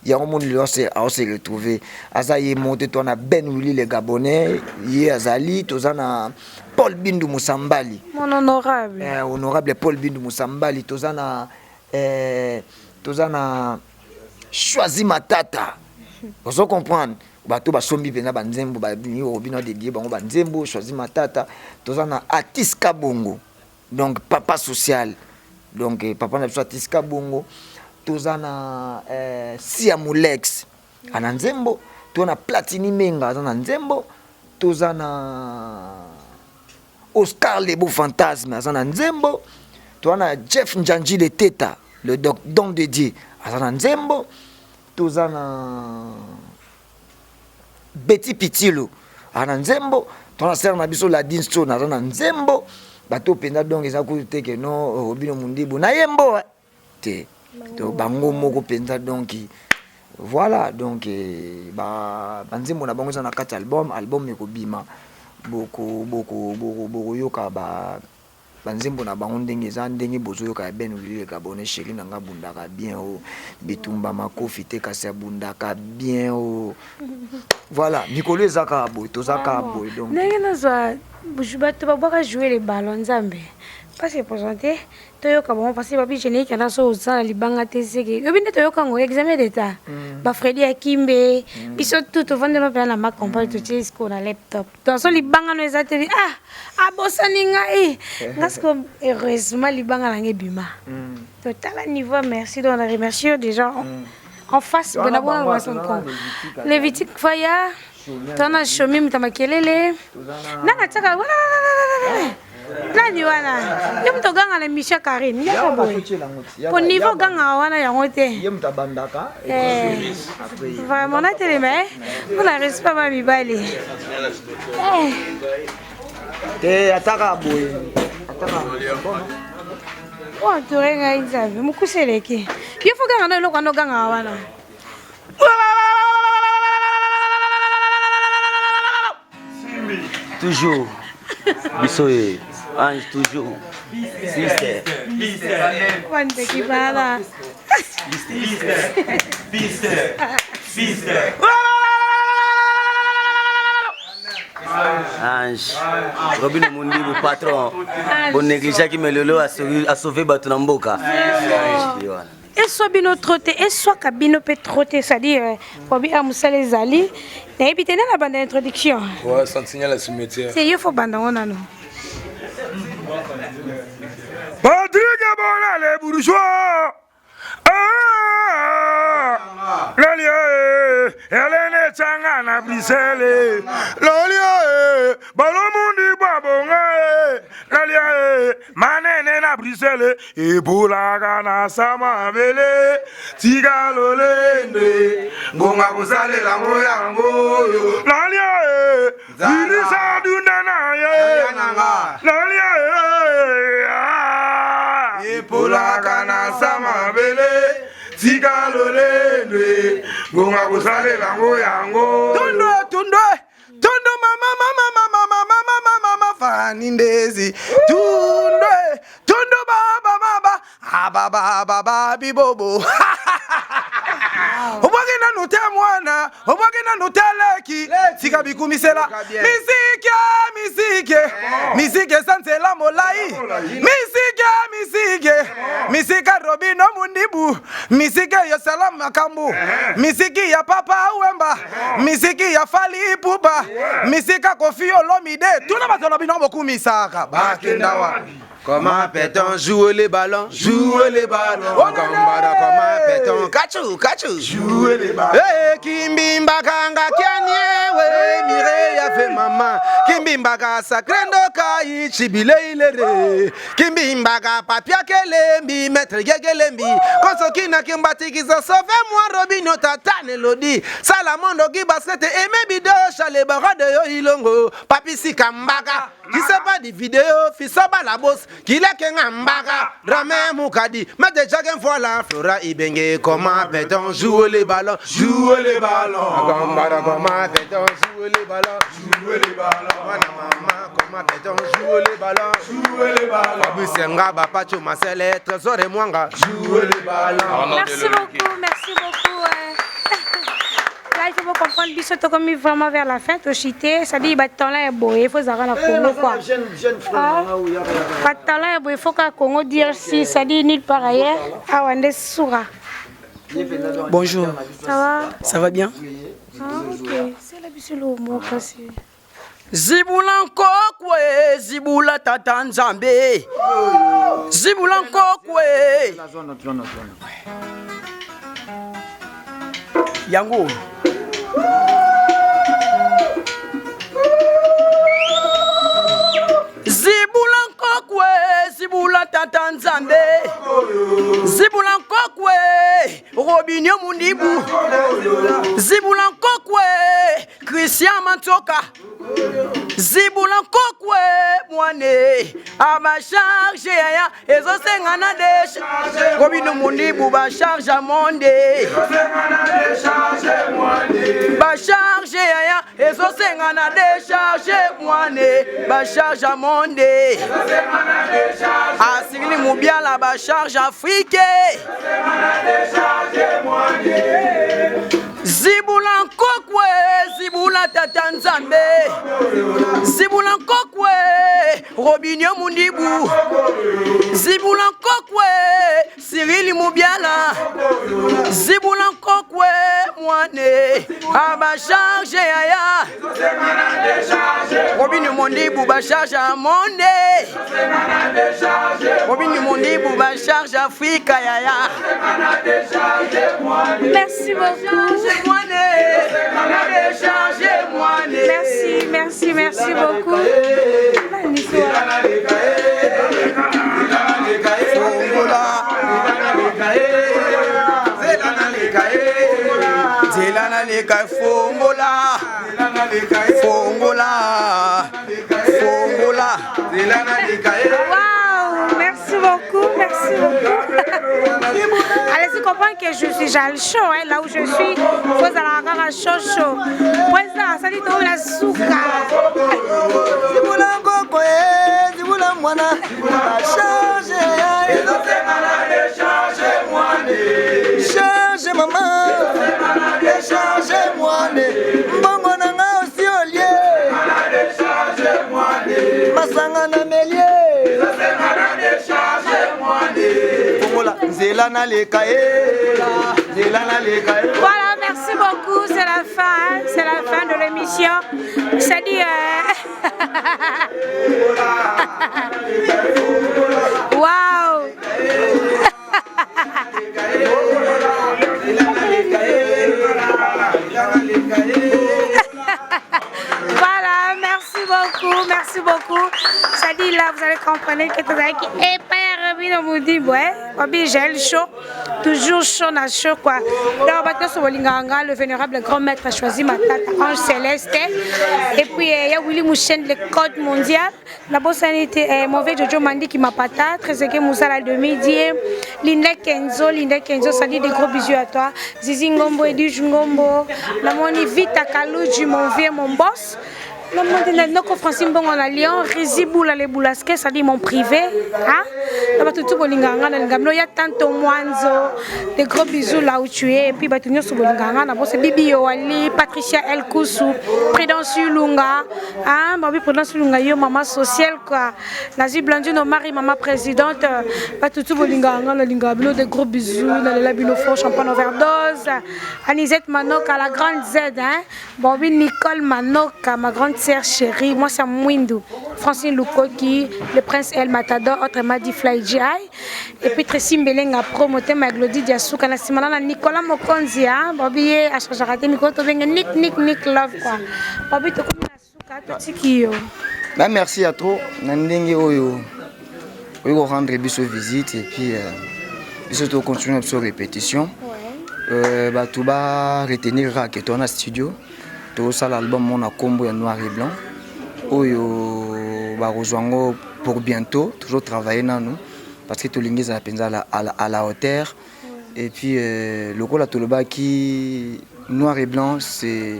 yango moni lelo ao se retrouver aza ye moko te to na Ben Willy le Gabonais ye azali toza na Paul Bindu Musambali. Mon honorable. Eh, honorable Paul Bindu Musambali toza na eh, toza na Choisi Matata. Ozo comprendre? Bato basombi mpenza banzembo balingi obino adedie bango banzembo Choisi Matata toza na Atis Kabongo donc papa social donc eh, papa na biso Atis Kabongo toza na eh, Sia Mulex ana nzembo to na Platini Menga aza na nzembo toza na Oscar Lebo Fantasme aza na nzembo toza na Jeff Njanji le Teta le don de Dieu aza na nzembo toza na Betty Pitilo aza na nzembo toza na sœur na biso Ladine Stone aza na nzembo bato mpenza donc eza kutu te ke no Robino Mundibu na yembo te to bango moko mpenza donc voilà donc eh, ba banzembo na bango eza na kati album album ekobima boko boko boko bokoyoka ba banzembo na bango ndenge eza ndenge bozoyoka ya Ben Willy le Gabonais chéri na nga abundaka bien o oh. bitumba makofi te kasi abundaka bien o oh. voilà mikolo eza kaka boye toza kaka boye donc ndenge nazwa bato babwaka jouer le ballon nzambe mpasi epresente Toyoka bango parce que babi generique na so oza na libanga te seke yobi nde toyoka ngo examen d'état mm. ba Freddy Akimbe mm. biso tout tovandela mpena na ma compagne mm. totie siko na laptop donc so libanga no eza te ah abosani ngai nga siko heureusement libanga na ngai ebima mm. totala niveau merci donc na remercie yo déjà mm. en face bona bona bona Lévitique Faya tona shomi moto ya makelele nanga tiaka nani wana ye moto oganga na émission ya karine yaka boye po niveau ogangaka wana yango te eh, vraiment natelema eh? mpona respect ba mibali eh. te ataka boye oentoure ngai nzambe mokuse eleki yo fo ganga na eloko wana ogangaka wana Toujours. Biso ye. Ange toujours. Sister. Bandeki bala. Sister. Sister. Ange. Robino Mundibu patron. Bon négligeaki mais lelo a sauvé bato na mboka. Ange wana. eswa bino trop te eswaka bino mpe trop te c'est-à-dire euh, bobi a mosala ezali nayebi te nde na banda introduction ouais, sentinelle ya cimetière te yo fo banda ngo nano Patrick Ebola le bourgeois ah, Lalia eh. Helene Changa na Bruxelles. Lolia e, balomundi babonga e, Lalia e, manene na Bruxelles, ebulaka na sama mabele, tika lolende, ngonga kosalela ngo yango oyo. Lalia e, Irisa dunda na ye, Lalia e, ah. epolaka na sama mabele. Tika lolende, ngonga kosalela ngo yango. Tondo, tondo, tondo mama mama mama mama mama mama fani ndezi. Tondo, tondo baba baba, ababa baba bibobo. Obwaki nanu te mwana, obwaki nanu te leki. Tika bikumisela. Misike, misike, misike eza nzela molai. Misike, misike, misika Robino Mundibu, misike ya Salam Makambu, misiki ya Papa Wemba, misiki ya Fally Ipupa, misika Koffi Olomide. Tuna bato na bino bokumisaka bakenda wapi? Comment peut-on jouer les ballons? Jouer les ballons. Gambara, comment peut-on? Kachou, kachou. Jouer les ballons. Hey, kimbimba kanga kianiewe Mireya fe mama. Kimbimba ka sakrendo ka ichibile ilere. Kimbimba ka papia kelembi maître gegelembi. Koso kina kimbatikisa sauve moi Robinho tata nelodi. Salamondo ki basket aimé bidosha le barade yo ilongo. Papi sikambaka. Kiseba di video fisoba la boss kileke ngambaka Rame Mukadi mais déjà qu'un fois la Flora Ibenge comment peut-on jouer les ballons jouer les ballons Gambara comment peut-on jouer les ballons jouer les ballons Wana mama comment peut-on jouer les ballons jouer les ballons Fabrice Ngaba Pacho Marcel Trésor et Mwanga jouer les ballons Merci beaucoup, merci beaucoup. Là, il faut comprendre biso tokomi vraiment vers la fin tochite c'est-à-dire batalent ya boye il faut ezalaka na Congo quoi. Batalent ya boye il faut kaka Congo DRC c'est-à-dire nulle part ailleurs. Awa nde sura. Bonjour. Ça va? Ça va bien? Ah, ok. C'est la biso lo moko kasi. Zibula nkokwe, zibula tata nzambe. Zibula nkokwe. Yango. Zibula nkokwe, zibula tata nzambe. Zibula nkokwe, Robinho Mundibu. Zibula nkokwe. Christian Mantoka Zibula Nkokwe mwane abacharge yaya ezosenga na decharge Robino Mundibu bacharge ya monde bacharge yaya ezosenga na decharge mwane bacharge ya monde asingili mubiala bacharge afrike Zibula nkokwe, zibula tata nzambe. Zibula nkokwe, Robinho Mundibu. Zibula nkokwe, Cyril Mubiala. Zibula nkokwe, mwane. Aba charge yaya. Robinho Mundibu ba charge ya monde. Robinho Mundibu ba charge Afrika yaya. Merci beaucoup. Merci, merci, merci beaucoup. Nzela naleka fongola fongola fongola Waouh, merci beaucoup, merci beaucoup. Allez, tu comprends que je suis déjà chaud, hein, là où je suis, faut aller kaka chaud chaud. Président, ça dit tout la souka. Zibula nkoko eh, zibula mwana bacharge charge mama decharge mwane mbongo na nga osi olie masanga na melie fongola nzela naleka ye nzela naleka ye Voilà, merci beaucoup. C'est la fin, hein, c'est la fin de l'émission. C'est-à-dire. Waouh! beaucoup. Ça dit là, vous allez comprendre que tozalaki epai ya Robino Mundibu, hein. Babi Jael Show, toujours chaud na chaud quoi. Donc bato nyonso bolingaka nga, le vénérable grand maître a choisi ma tata Ange Céleste. Et puis eh, ya Willy Mouchen, le code mondial. Nabosani te eh, mauvais Jojo Mandiki Mapata, Trezeguet Moussala de midi, Linda Kenzo, Linda Kenzo, ça dit des gros bisous à toi. Zizi Ngombo, Edige Ngombo, namoni Vita Kaluji, mon vieux, mon boss. Namoni na noko Francine Mbongo na Lyon, Rizi Boula le Boulaske, ça dit mon privé, hein? Na bato tout bolinga nga na linga bino ya tanto mwanzo. Des gros bisous là où tu es et puis bato nyonso bolinga nga na bosse Bibi Yoali, Patricia El Kusu, Prudence Lunga, Ah, babi prudence lunga yo maman sociale quoi. Nazui Blandine Omari maman présidente. Batu tout bolinga nga na linga bino des gros bisous na lela bino fort champagne overdose. Anisette Manoka la grande Z hein. Bobi Nicole Manoka ma grande sœur chérie, moi c'est Mwindu. Francine Lukoki, le prince El Matador, autrement dit Fly GI. Et puis Tracy Mbelenga pro motema ya Glody Diasuka na sima na Nicolas Mokonzi hein. Bobi ye a changera te mikolo tobenge Nick Nick Nick Love quoi. Bobi tokomi na suka totiki yo. Ben merci à trop na ndenge oyo oyo ko rendre biso visite et puis euh, biso to continuer na biso répétition. Euh, bato ba retenir kaka ke toza na studio tozosala album moko na nkombo ya noir et blanc oyo bakozwa yango pour bientôt tozo travailler nanu parce que tolingi ezala mpenza à la, à la, à la hauteur et puis euh, lokola tolobaki noir et blanc c'est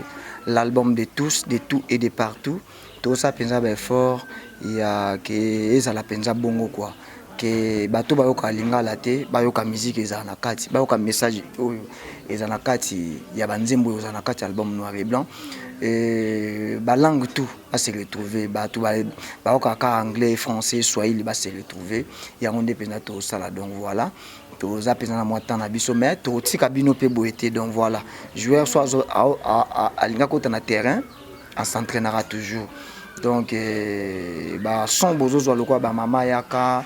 l'album de tous de tout et de partout tozosala mpenza baeffort ya ke ezala mpenza bongo quoi ke bato bayoka lingala te bayoka musique ezala na kati bayoka message oyo eza na kati ya banzembo oyo eza na kati ya album noir et blanc et balangue tout ba se retrouver bato bayokaka kaka anglais français swahili ba se retrouver yango nde mpenza tosala donc voilà toza mpenza na mwa temps na biso mais tokotika bino mpe boye te donc voilà joueur so alinga kota na terrain as'entraînera toujours donc eh, bason bozozwa lokola bamama yaka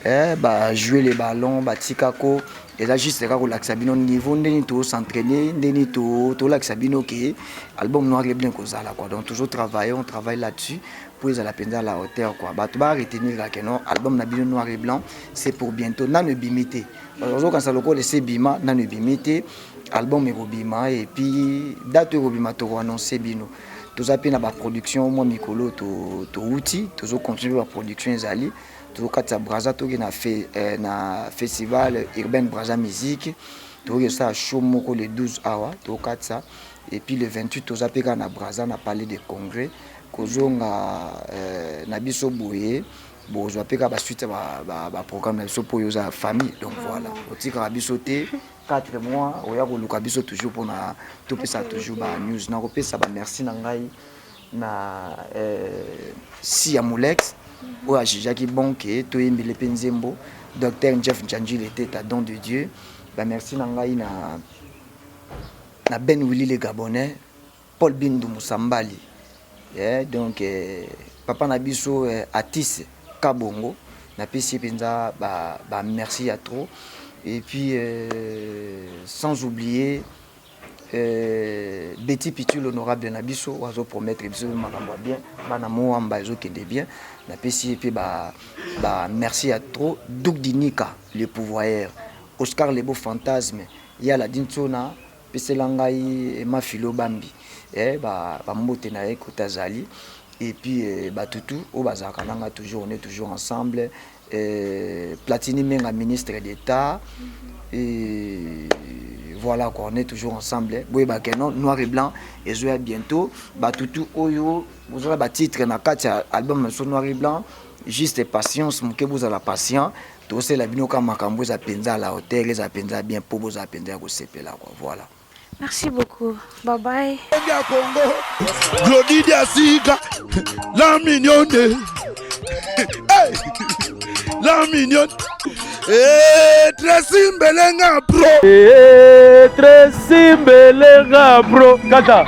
eh, bajouer le ballon batikako eza juste kaka kolakisa bino niveau ndeni tos'entraîner ndeni tolakisa bino ke album noir et blanc kozala quoi. Donc toujours travailler, on travaille là-dessus po ezala mpenza à la hauteur quoi. Bato ba retenir kaka non album na bino noir et blanc c'est pour bientôt, nano ebimi te. Ozokanisa lokola ese ebima, nano ebimi te. Album ekobima et puis date oyo ekobima tokoannonce bino. Toza mpe na baproduction mwa mikolo touti, tozocontinue baproduction ezali tozokatisa Braza, toki na, fe, eh, na festival urbaine Braza Musique, tokoki kosala show moko le 12 awa tokatisa et puis le 28 toza mpe kaka na Braza na palais de congrès kozonga eh, na biso boye bozwa mpe kaka basuite ya baprogramme na biso mpo oyo oza famille. Donc voilà, otikaka biso te 4 mois oya koluka biso toujours mpona topesa toujours banews. Nakopesa bamerci na ngai na eh, si ya Molex oyo ajugeaki bon ke toyembele mpe nzembo docteur Jeff Njanjile Teta don de Dieu. Bamerci na ngai na Ben Willy le Gabonais, Paul Bindu Musambali, yeah, donc eh, papa na biso eh, Atis Kabongo napesi ye mpenza bamerci ba ya trop. Et puis euh, sans oublier euh, Betty Pitu l'honorable na biso oyo azopromettre biso makambo ya bien, bana Moamba ezokende bien, napesi ye mpe ba, ba merci ya trop. Duk Dinika le pouvoyeur, Oscar Lebo fantasme Yala Dinsona pesela ngai Mafilo Bambi eh, bambote ba na ye kota azali. Et puis eh, batutu oyo bazalaka nanga toujours, on est toujours ensemble eh, Platini Menga ministre d'État et voilà quoi, on est toujours ensemble. Boyebake non noir et blanc ezoya bientôt. Batutu oyo bozala batitre na kati ya album na biso noir et blanc, juste patience moke, bozala patient, tosala bino kaka makambo eza mpenza à la hauteur, eza mpenza bien mpo bozala mpenza ya kosepela quoi, voilà. Merci beaucoup. Bye bye. Ya Congo, Glody Diasika, la mignonne. Hey, la mignonne. Eh, Tracy Mbelenga bro. Eh, Tracy Mbelenga bro. Kata.